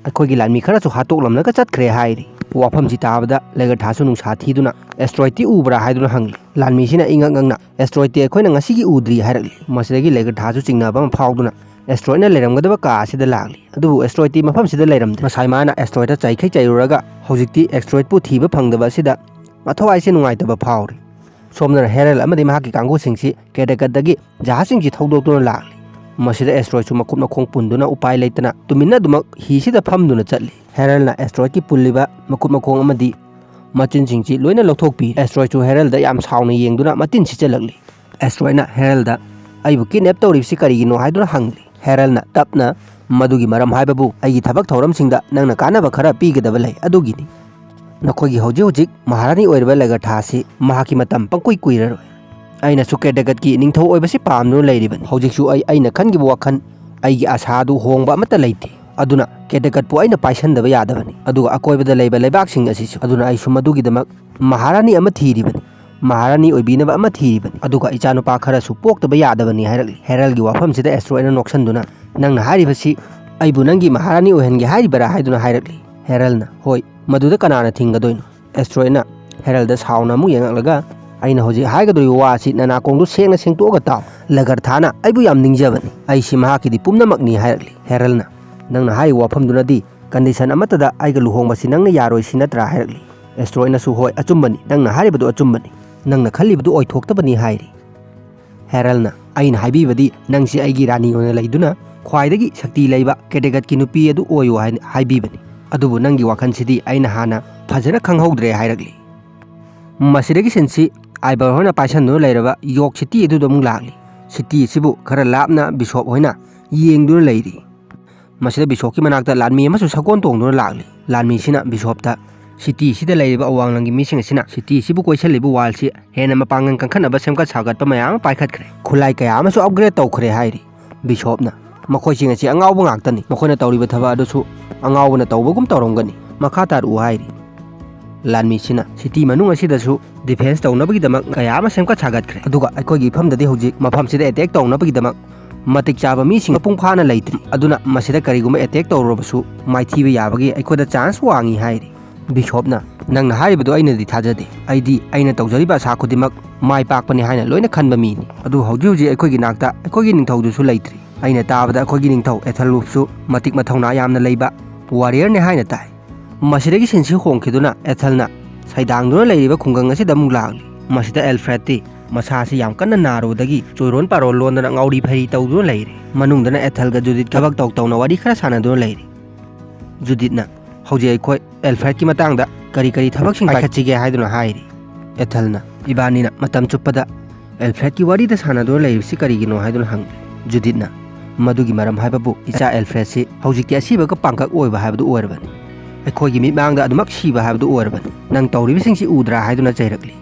ꯑꯩꯈꯣꯏꯒꯤ ꯂꯥꯟꯃꯤ ꯈꯔꯁꯨ ꯍꯥꯠꯇꯣꯛꯂꯝꯂꯒ ꯆꯠꯈ꯭ꯔꯦ" ꯍꯥꯏꯔꯤ꯫ ꯋꯥꯐꯝꯁꯤ ꯇꯥꯕꯗ ꯂꯩꯒꯔꯊꯥꯁꯨ ꯅꯨꯡꯁꯥ ꯊꯤꯗꯨꯅ, "ꯑꯦꯁꯇ꯭ꯔꯣꯏꯗꯇꯤ ꯎꯕ꯭ꯔꯥ?" ꯍꯥꯏꯗꯨꯅ ꯍꯪꯂꯤ꯫ ꯂꯥꯟꯃꯤꯁꯤꯅ ꯏꯉꯛ ꯉꯛꯅ, "ꯑꯦꯁꯇ꯭ꯔꯣꯏꯗꯇꯤ ꯑꯩꯈꯣꯏꯅ ꯉꯁꯤꯒꯤ ꯎꯗ꯭ꯔꯤ" ꯍꯥꯏꯔꯛꯂꯤ꯫ ꯃꯁꯤꯗꯒꯤ ꯂꯩꯒꯔꯊꯥꯁꯨ ꯆꯤꯡꯅꯕ ꯑꯃ ꯐꯥꯎꯗꯨꯅ ꯑꯦꯁꯇ꯭ꯔꯣꯏꯗꯅ ꯂꯩꯔꯝꯒꯗꯕ ꯀꯥ ꯑꯁꯤꯗ ꯂꯥꯛꯂꯤ꯫ ꯑꯗꯨꯕꯨ ꯑꯦꯁꯇ꯭ꯔꯣꯏꯗꯇꯤ ꯃꯐꯝꯁꯤꯗ ꯂꯩꯔꯝꯗꯦ꯫ ꯉꯁꯥꯏ ꯃꯥꯅ ꯑꯦꯁꯇ꯭ꯔꯣꯏꯗꯇ ꯆꯩꯈꯩ ꯆꯩꯔꯨꯔꯒ ꯍꯧꯖꯤꯛꯇꯤ ꯑꯦꯁꯇ꯭ꯔꯣꯏꯗꯄꯨ ꯊꯤꯕ ꯐꯪꯗꯕ ꯑꯁꯤꯗ ꯃꯊꯧꯋꯥꯏꯁꯦ ꯅꯨꯡꯉꯥꯏꯇꯕ ꯐꯥꯎꯔꯤ꯫ ꯁꯣꯝꯗꯅ ꯍꯦꯔꯜ ꯑꯃꯗꯤ ꯃꯍꯥꯛꯀꯤ ꯀꯥꯡꯕꯨꯁꯤꯡꯁꯤ ꯀꯦꯇꯒꯠꯇꯒꯤ ꯖꯍꯥꯖꯁꯤꯡꯁꯤ ꯊꯧꯗꯣꯛꯇꯨꯅ ꯂꯥꯛꯂꯤ꯫ ꯃꯁꯤꯗ ꯑꯦꯁꯇ꯭ꯔꯣꯏꯗꯁꯨ ꯃꯈꯨꯠ ꯃꯈꯣꯡ ꯄꯨꯟꯗꯨꯅ ꯎꯄꯥꯏ ꯂꯩꯇꯅ ꯇꯨꯃꯤꯟꯅ ꯑꯗꯨꯃꯛ ꯍꯤꯁꯤꯗ ꯐꯝꯗꯨꯅ ꯆꯠꯂꯤ꯫ ꯍꯦꯔꯜꯅ ꯑꯦꯁꯇ꯭ꯔꯣꯏꯗꯀꯤ ꯄꯨꯜꯂꯤꯕ ꯃꯈꯨꯠ ꯃꯈꯣꯡ ꯑꯃꯗꯤ ꯃꯆꯤꯟꯁꯤꯡꯁꯤ ꯂꯣꯏꯅ ꯂꯧꯊꯣꯛꯄꯤ꯫ ꯑꯦꯁꯇ꯭ꯔꯣꯏꯗꯁꯨ ꯍꯦꯔꯜꯗ ꯌꯥꯝ ꯁꯥꯎꯅ ꯌꯦꯡꯗꯨꯅ ꯃꯇꯤꯟ ꯁꯤꯠꯆꯜꯂꯛꯂꯤ꯫ ꯑꯦꯁꯇ꯭ꯔꯣꯏꯗꯅ ꯍꯦꯔꯜꯗ "ꯑꯩꯕꯨ ꯀꯤꯗꯅꯦꯞ ꯇꯧꯔꯤꯕꯁꯤ ꯀꯔꯤꯒꯤꯅꯣ?" ꯍꯥꯏꯗꯨꯅ ꯍꯪꯂꯤ꯫ ꯍꯦꯔꯜꯅ ꯇꯞꯅ "ꯃꯗꯨꯒꯤ ꯃꯔꯝ ꯍꯥꯏꯕꯕꯨ ꯑꯩꯒꯤ ꯊꯕꯛ ꯊꯧꯔꯝꯁꯤꯡꯗ ꯅꯪꯅ ꯀꯥꯟꯅꯕ ꯈꯔ ꯄꯤꯒꯗꯕ ꯂꯩ, ꯑꯗꯨꯒꯤꯅꯤ꯫ ꯅꯈꯣꯏꯒꯤ ꯍꯧꯖꯤꯛ ꯍꯧꯖꯤꯛ ꯃꯍꯥꯔꯥꯅꯤ ꯑꯣꯏꯔꯤꯕ ꯂꯦꯒꯔꯊꯥ ꯑꯁꯤ ꯃꯍꯥꯛꯀꯤ ꯃꯇꯝ ꯄꯪꯀꯨꯏ ꯀꯨꯏꯔꯔꯣꯏ꯫ ꯑꯩꯅꯁꯨ ꯀꯦꯗꯒꯠꯀꯤ ꯅꯤꯡꯊꯧ ꯑꯣꯏꯕꯁꯤ ꯄꯥꯝꯗꯨꯅ ꯂꯩꯔꯤꯕꯅꯤ꯫ ꯍꯧꯖꯤꯛꯁꯨ ꯑꯩ ꯑꯩꯅ ꯈꯟꯈꯤꯕ ꯋꯥꯈꯜ, ꯑꯩꯒꯤ ꯑꯁꯥ ꯑꯗꯨ ꯍꯣꯡꯕ ꯑꯃꯠꯇ ꯂꯩꯇꯦ꯫ ꯑꯗꯨꯅ ꯀꯦꯗꯒꯠꯄꯨ ꯑꯩꯅ ꯄꯥꯏꯁꯟꯗꯕ ꯌꯥꯗꯕꯅꯤ, ꯑꯗꯨꯒ ꯑꯀꯣꯏꯕꯗ ꯂꯩꯕ ꯂꯩꯕꯥꯛꯁꯤꯡ ꯑꯁꯤꯁꯨ꯫ ꯑꯗꯨꯅ ꯑꯩꯁꯨ ꯃꯗꯨꯒꯤꯗꯃꯛ ꯃꯍꯥꯔꯥꯅꯤ ꯑꯃ ꯊꯤꯔꯤꯕꯅꯤ꯫ ꯃꯍꯥꯔꯥꯅꯤ ꯑꯣꯏꯕꯤꯅꯕ ꯑꯃ ꯊꯤꯔꯤꯕꯅꯤ, ꯑꯗꯨꯒ ꯏꯆꯥꯅꯨꯄꯥ ꯈꯔꯁꯨ ꯄꯣꯛꯇꯕ ꯌꯥꯗꯕꯅꯤ" ꯍꯥꯏꯔꯛꯂꯤ꯫ ꯍꯦꯔꯜꯒꯤ ꯋꯥꯐꯝꯁꯤꯗ ꯑꯦꯁꯇ꯭ꯔꯣꯏꯗꯅ ꯅꯣꯛꯁꯟꯗꯨꯅ, "ꯅꯪꯅ ꯍꯥꯏꯔꯤꯕꯁꯤ ꯑꯩꯕꯨ ꯅꯪꯒꯤ ꯃꯍꯥꯔꯥꯅꯤ ꯑꯣꯏꯍꯟꯒꯦ ꯍꯥꯏꯔꯤꯕꯔꯥ?" ꯍꯥꯏꯗꯨꯅ ꯍꯥꯏꯔꯛꯂꯤ꯫ ꯍꯦꯔꯜꯅ, "ꯍꯣꯏ, ꯃꯗꯨꯗ ꯀꯅꯥꯅ ꯊꯤꯡꯒꯗꯣꯏꯅꯣ?" ꯑꯦꯁꯇ꯭ꯔꯣꯏꯗꯅ ꯍꯦꯔꯜꯗ ꯁꯥꯎꯅ ꯑꯃꯨꯛ ꯌꯦꯡꯉꯛꯂꯒ, "ꯑꯩꯅ ꯍꯧꯖꯤꯛ ꯍꯥꯏꯒꯗꯧꯔꯤꯕ ꯋꯥ ꯑꯁꯤ ꯅꯅꯥꯀꯣꯡꯗꯨ ꯁꯦꯡꯅ ꯁꯦꯡꯇꯣꯛꯑꯒ ꯇꯥꯎ꯫ ꯂꯦꯒꯔꯊꯥꯅ ꯑꯩꯕꯨ ꯌꯥꯝ ꯅꯤꯡꯖꯕꯅꯤ꯫ ꯑꯩꯁꯤ ꯃꯍꯥꯛꯀꯤꯗꯤ ꯄꯨꯝꯅꯃꯛꯅꯤ" ꯍꯥꯏꯔꯛꯂꯤ꯫ ꯍꯦꯔꯜꯅ, "ꯅꯪꯅ ꯍꯥꯏꯔꯤꯕ ꯋꯥꯐꯝꯗꯨꯅꯗꯤ ꯀꯟꯗꯤꯁꯟ ꯑꯃꯠꯇꯗ ꯑꯩꯒ ꯂꯨꯍꯣꯡꯕꯁꯤ ꯅꯪꯅ ꯌꯥꯔꯣꯏ ꯁꯤ ꯅꯠꯇ꯭ꯔꯥ?" ꯍꯥꯏꯔꯛꯂꯤ꯫ ꯑꯦꯁꯇ꯭ꯔꯣꯏꯗꯅꯁꯨ, "ꯍꯣꯏ, ꯑꯆꯨꯝꯕꯅꯤ, ꯅꯪꯅ ꯍꯥꯏꯔꯤꯕꯗꯨ ꯑꯆꯨꯝꯕꯅꯤ, ꯅꯪꯅ ꯈꯜꯂꯤꯕꯗꯨ ꯑꯣꯏꯊꯣꯛꯇꯕꯅꯤ" ꯍꯥꯏꯔꯤ꯫ ꯍꯦꯔꯜꯅ, "ꯑꯩꯅ ꯍꯥꯏꯕꯤꯕꯗꯤ ꯅꯪꯁꯤ ꯑꯩꯒꯤ ꯔꯥꯅꯤ ꯑꯣꯏꯅ ꯂꯩꯗꯨꯅ ꯈ꯭ꯋꯥꯏꯗꯒꯤ ꯁꯛꯇꯤ ꯂꯩꯕ ꯀꯦꯗꯒꯠꯀꯤ ꯅꯨꯄꯤ ꯑꯗꯨ ꯑꯣꯏꯌꯨ ꯍꯥꯏꯅ ꯍꯥꯏꯕꯤꯕꯅꯤ꯫ ꯑꯗꯨꯕꯨ ꯅꯪꯒꯤ ꯋꯥꯈꯜꯁꯤꯗꯤ ꯑꯩꯅ ꯍꯥꯟꯅ ꯐꯖꯅ ꯈꯪꯍꯧꯗ꯭ꯔꯦ" ꯍꯥꯏꯔꯛꯂꯤ꯫ ꯃꯁꯤꯗꯒꯤ ꯁꯤꯟꯁꯤ ꯑꯥꯏꯕꯔ ꯍꯣꯏꯅ ꯄꯥꯏꯁꯟꯗꯨꯅ ꯂꯩꯔꯕ ꯌꯣꯛ ꯁꯤꯇꯤ ꯑꯗꯨꯗ ꯑꯃꯨꯛ ꯂꯥꯛꯂꯤ꯫ ꯁꯤꯇꯤ ꯑꯁꯤꯕꯨ ꯈꯔ ꯂꯥꯞꯅ ꯕꯤꯁꯣꯞ ꯍꯣꯏꯅ ꯌꯦꯡꯗꯨꯅ ꯂꯩꯔꯤ꯫ ꯃꯁꯤꯗ ꯕꯤꯁꯣꯞꯀꯤ ꯃꯅꯥꯛꯇ ꯂꯥꯟꯃꯤ ꯑꯃꯁꯨ ꯁꯒꯣꯜ ꯇꯣꯡꯗꯨꯅ ꯂꯥꯛꯂꯤ꯫ ꯂꯥꯟꯃꯤꯁꯤꯅ ꯕꯤꯁꯣꯞꯇ, "ꯁꯤꯇꯤ ꯑꯁꯤꯗ ꯂꯩꯔꯤꯕ ꯑꯋꯥꯡꯂꯝꯒꯤ ꯃꯤꯁꯤꯡ ꯑꯁꯤꯅ ꯁꯤꯇꯤ ꯑꯁꯤꯕꯨ ꯀꯣꯏꯁꯤꯜꯂꯤꯕ ꯋꯥꯜꯁꯤ ꯍꯦꯟꯅ ꯃꯄꯥꯡꯒꯜ ꯀꯟꯈꯠꯅꯕ ꯁꯦꯝꯒꯠ ꯁꯥꯒꯠꯄ ꯃꯌꯥꯝ ꯑꯃ ꯄꯥꯏꯈꯠꯈ꯭ꯔꯦ꯫ ꯈꯨꯠꯂꯥꯏ ꯀꯌꯥ ꯑꯃꯁꯨ ꯑꯞꯒ꯭ꯔꯦꯗ ꯇꯧꯈ꯭ꯔꯦ" ꯍꯥꯏꯔꯤ꯫ ꯕꯤꯁꯣꯞꯅ, "ꯃꯈꯣꯏꯁꯤꯡ ꯑꯁꯤ ꯑꯉꯥꯎꯕ ꯉꯥꯛꯇꯅꯤ꯫ ꯃꯈꯣꯏꯅ ꯇꯧꯔꯤꯕ ꯊꯕꯛ ꯑꯗꯨꯁꯨ ꯑꯉꯥꯎꯕꯅ ꯇꯧꯕꯒꯨꯝ ꯇꯧꯔꯝꯒꯅꯤ꯫ ꯃꯈꯥ ꯇꯥꯔꯛꯎ" ꯍꯥꯏꯔꯤ꯫ ꯂꯥꯟꯃꯤꯁꯤꯅ, "ꯁꯤꯇꯤ ꯃꯅꯨꯡ ꯑꯁꯤꯗꯁꯨ ꯗꯤꯐꯦꯟꯁ ꯇꯧꯅꯕꯒꯤꯗꯃꯛ ꯀꯌꯥ ꯑꯃ ꯁꯦꯝꯒꯠ ꯁꯥꯒꯠꯈ꯭ꯔꯦ꯫ ꯑꯗꯨꯒ ꯑꯩꯈꯣꯏꯒꯤ ꯏꯐꯝꯗꯗꯤ ꯍꯧꯖꯤꯛ ꯃꯐꯝꯁꯤꯗ ꯑꯦꯇꯦꯛ ꯇꯧꯅꯕꯒꯤꯗꯃꯛ ꯃꯇꯤꯛ ꯆꯥꯕ ꯃꯤꯁꯤꯡ ꯃꯄꯨꯡ ꯐꯥꯅ ꯂꯩꯇ꯭ꯔꯤ꯫ ꯑꯗꯨꯅ ꯃꯁꯤꯗ ꯀꯔꯤꯒꯨꯝꯕ ꯑꯦꯇꯦꯛ ꯇꯧꯔꯨꯔꯕꯁꯨ ꯃꯥꯏꯊꯤꯕ ꯌꯥꯕꯒꯤ ꯑꯩꯈꯣꯏꯗ ꯆꯥꯟꯁ ꯋꯥꯡꯏ" ꯍꯥꯏꯔꯤ꯫ ꯕꯤꯁꯣꯞꯅ, "ꯅꯪꯅ ꯍꯥꯏꯔꯤꯕꯗꯨ ꯑꯩꯅꯗꯤ ꯊꯥꯖꯗꯦ꯫ ꯑꯩꯗꯤ ꯑꯩꯅ ꯇꯧꯖꯔꯤꯕ ꯑꯁꯥ ꯈꯨꯗꯤꯡꯃꯛ ꯃꯥꯏ ꯄꯥꯛꯄꯅꯤ ꯍꯥꯏꯅ ꯂꯣꯏꯅ ꯈꯟꯕ ꯃꯤꯅꯤ꯫ ꯑꯗꯨꯕꯨ ꯍꯧꯖꯤꯛ ꯍꯧꯖꯤꯛ ꯑꯩꯈꯣꯏꯒꯤ ꯅꯥꯛꯇ ꯑꯩꯈꯣꯏꯒꯤ ꯅꯤꯡꯊꯧꯗꯨꯁꯨ ꯂꯩꯇ꯭ꯔꯤ꯫ ꯑꯩꯅ ꯇꯥꯕꯗ ꯑꯩꯈꯣꯏꯒꯤ ꯅꯤꯡꯊꯧ ꯑꯦꯊꯜꯋꯨꯐꯁꯨ ꯃꯇꯤꯛ ꯃꯊꯧꯅꯥ ꯌꯥꯝꯅ ꯂꯩꯕ ꯋꯥꯔꯤꯌꯔꯅꯤ ꯍꯥꯏꯅ ꯇꯥꯏ"꯫ ꯃꯁꯤꯗꯒꯤ ꯁꯤꯟꯁꯤ ꯍꯣꯡꯈꯤꯗꯨꯅ ꯑꯦꯊꯜꯅ ꯁꯩꯗꯥꯡꯗꯨꯅ ꯂꯩꯔꯤꯕ ꯈꯨꯡꯒꯪ ꯑꯁꯤꯗ ꯑꯃꯨꯛ ꯂꯥꯛꯂꯤ꯫ ꯃꯁꯤꯗ ꯑꯦꯜꯐ꯭ꯔꯦꯗꯇꯤ ꯃꯁꯥꯁꯤ ꯌꯥꯝ ꯀꯟꯅ ꯅꯥꯔꯨꯕꯗꯒꯤ ꯆꯣꯏꯔꯣꯟ ꯄꯥꯔꯣꯟ ꯂꯣꯟꯗꯅ ꯉꯥꯎꯔꯤ ꯐꯩꯔꯤ ꯇꯧꯗꯨꯅ ꯂꯩꯔꯦ꯫ ꯃꯅꯨꯡꯗꯅ ꯑꯦꯊꯜꯒ ꯖꯨꯗꯤꯠ ꯊꯕꯛ ꯇꯧ ꯇꯧꯅ ꯋꯥꯔꯤ ꯈꯔ ꯁꯥꯟꯅꯗꯨꯅ ꯂꯩꯔꯦ꯫ ꯖꯨꯗꯤꯠꯅ, "ꯍꯧꯖꯤꯛ ꯑꯩꯈꯣꯏ ꯑꯦꯜꯐ꯭ꯔꯦꯗꯀꯤ ꯃꯇꯥꯡꯗ ꯀꯔꯤ ꯀꯔꯤ ꯊꯕꯛꯁꯤꯡ ꯄꯥꯏꯈꯠꯁꯤꯒꯦ?" ꯍꯥꯏꯗꯨꯅ ꯍꯥꯏꯔꯤ꯫ ꯑꯦꯊꯜꯅ, "ꯏꯕꯥꯅꯤꯅ ꯃꯇꯝ ꯆꯨꯞꯄꯗ ꯑꯦꯜꯐ꯭ꯔꯦꯗꯀꯤ ꯋꯥꯔꯤꯗ ꯁꯥꯟꯅꯗꯨꯅ ꯂꯩꯔꯤꯕꯁꯤ ꯀꯔꯤꯒꯤꯅꯣ?" ꯍꯥꯏꯗꯨꯅ ꯍꯪꯂꯤ꯫ ꯖꯨꯗꯤꯠꯅ, "ꯃꯗꯨꯒꯤ ꯃꯔꯝ ꯍꯥꯏꯕꯕꯨ ꯏꯆꯥ ꯑꯦꯜꯐ꯭ꯔꯦꯗꯁꯤ ꯍꯧꯖꯤꯛꯇꯤ ꯑꯁꯤꯕꯒ ꯄꯥꯡꯀꯛ ꯑꯣꯏꯕ ꯍꯥꯏꯕꯗꯨ ꯑꯣꯏꯔꯕꯅꯤ꯫ ꯑꯩꯈꯣꯏꯒꯤ ꯃꯤꯠꯃꯥꯡꯗ ꯑꯗꯨꯃꯛ ꯁꯤꯕ ꯍꯥꯏꯕꯗꯨ ꯑꯣꯏꯔꯕꯅꯤ꯫ ꯅꯪ ꯇꯧꯔꯤꯕꯁꯤꯡꯁꯤ ꯎꯗ꯭ꯔꯥ?" ꯍꯥꯏꯗꯨꯅ ꯆꯩꯔꯛꯂꯤ꯫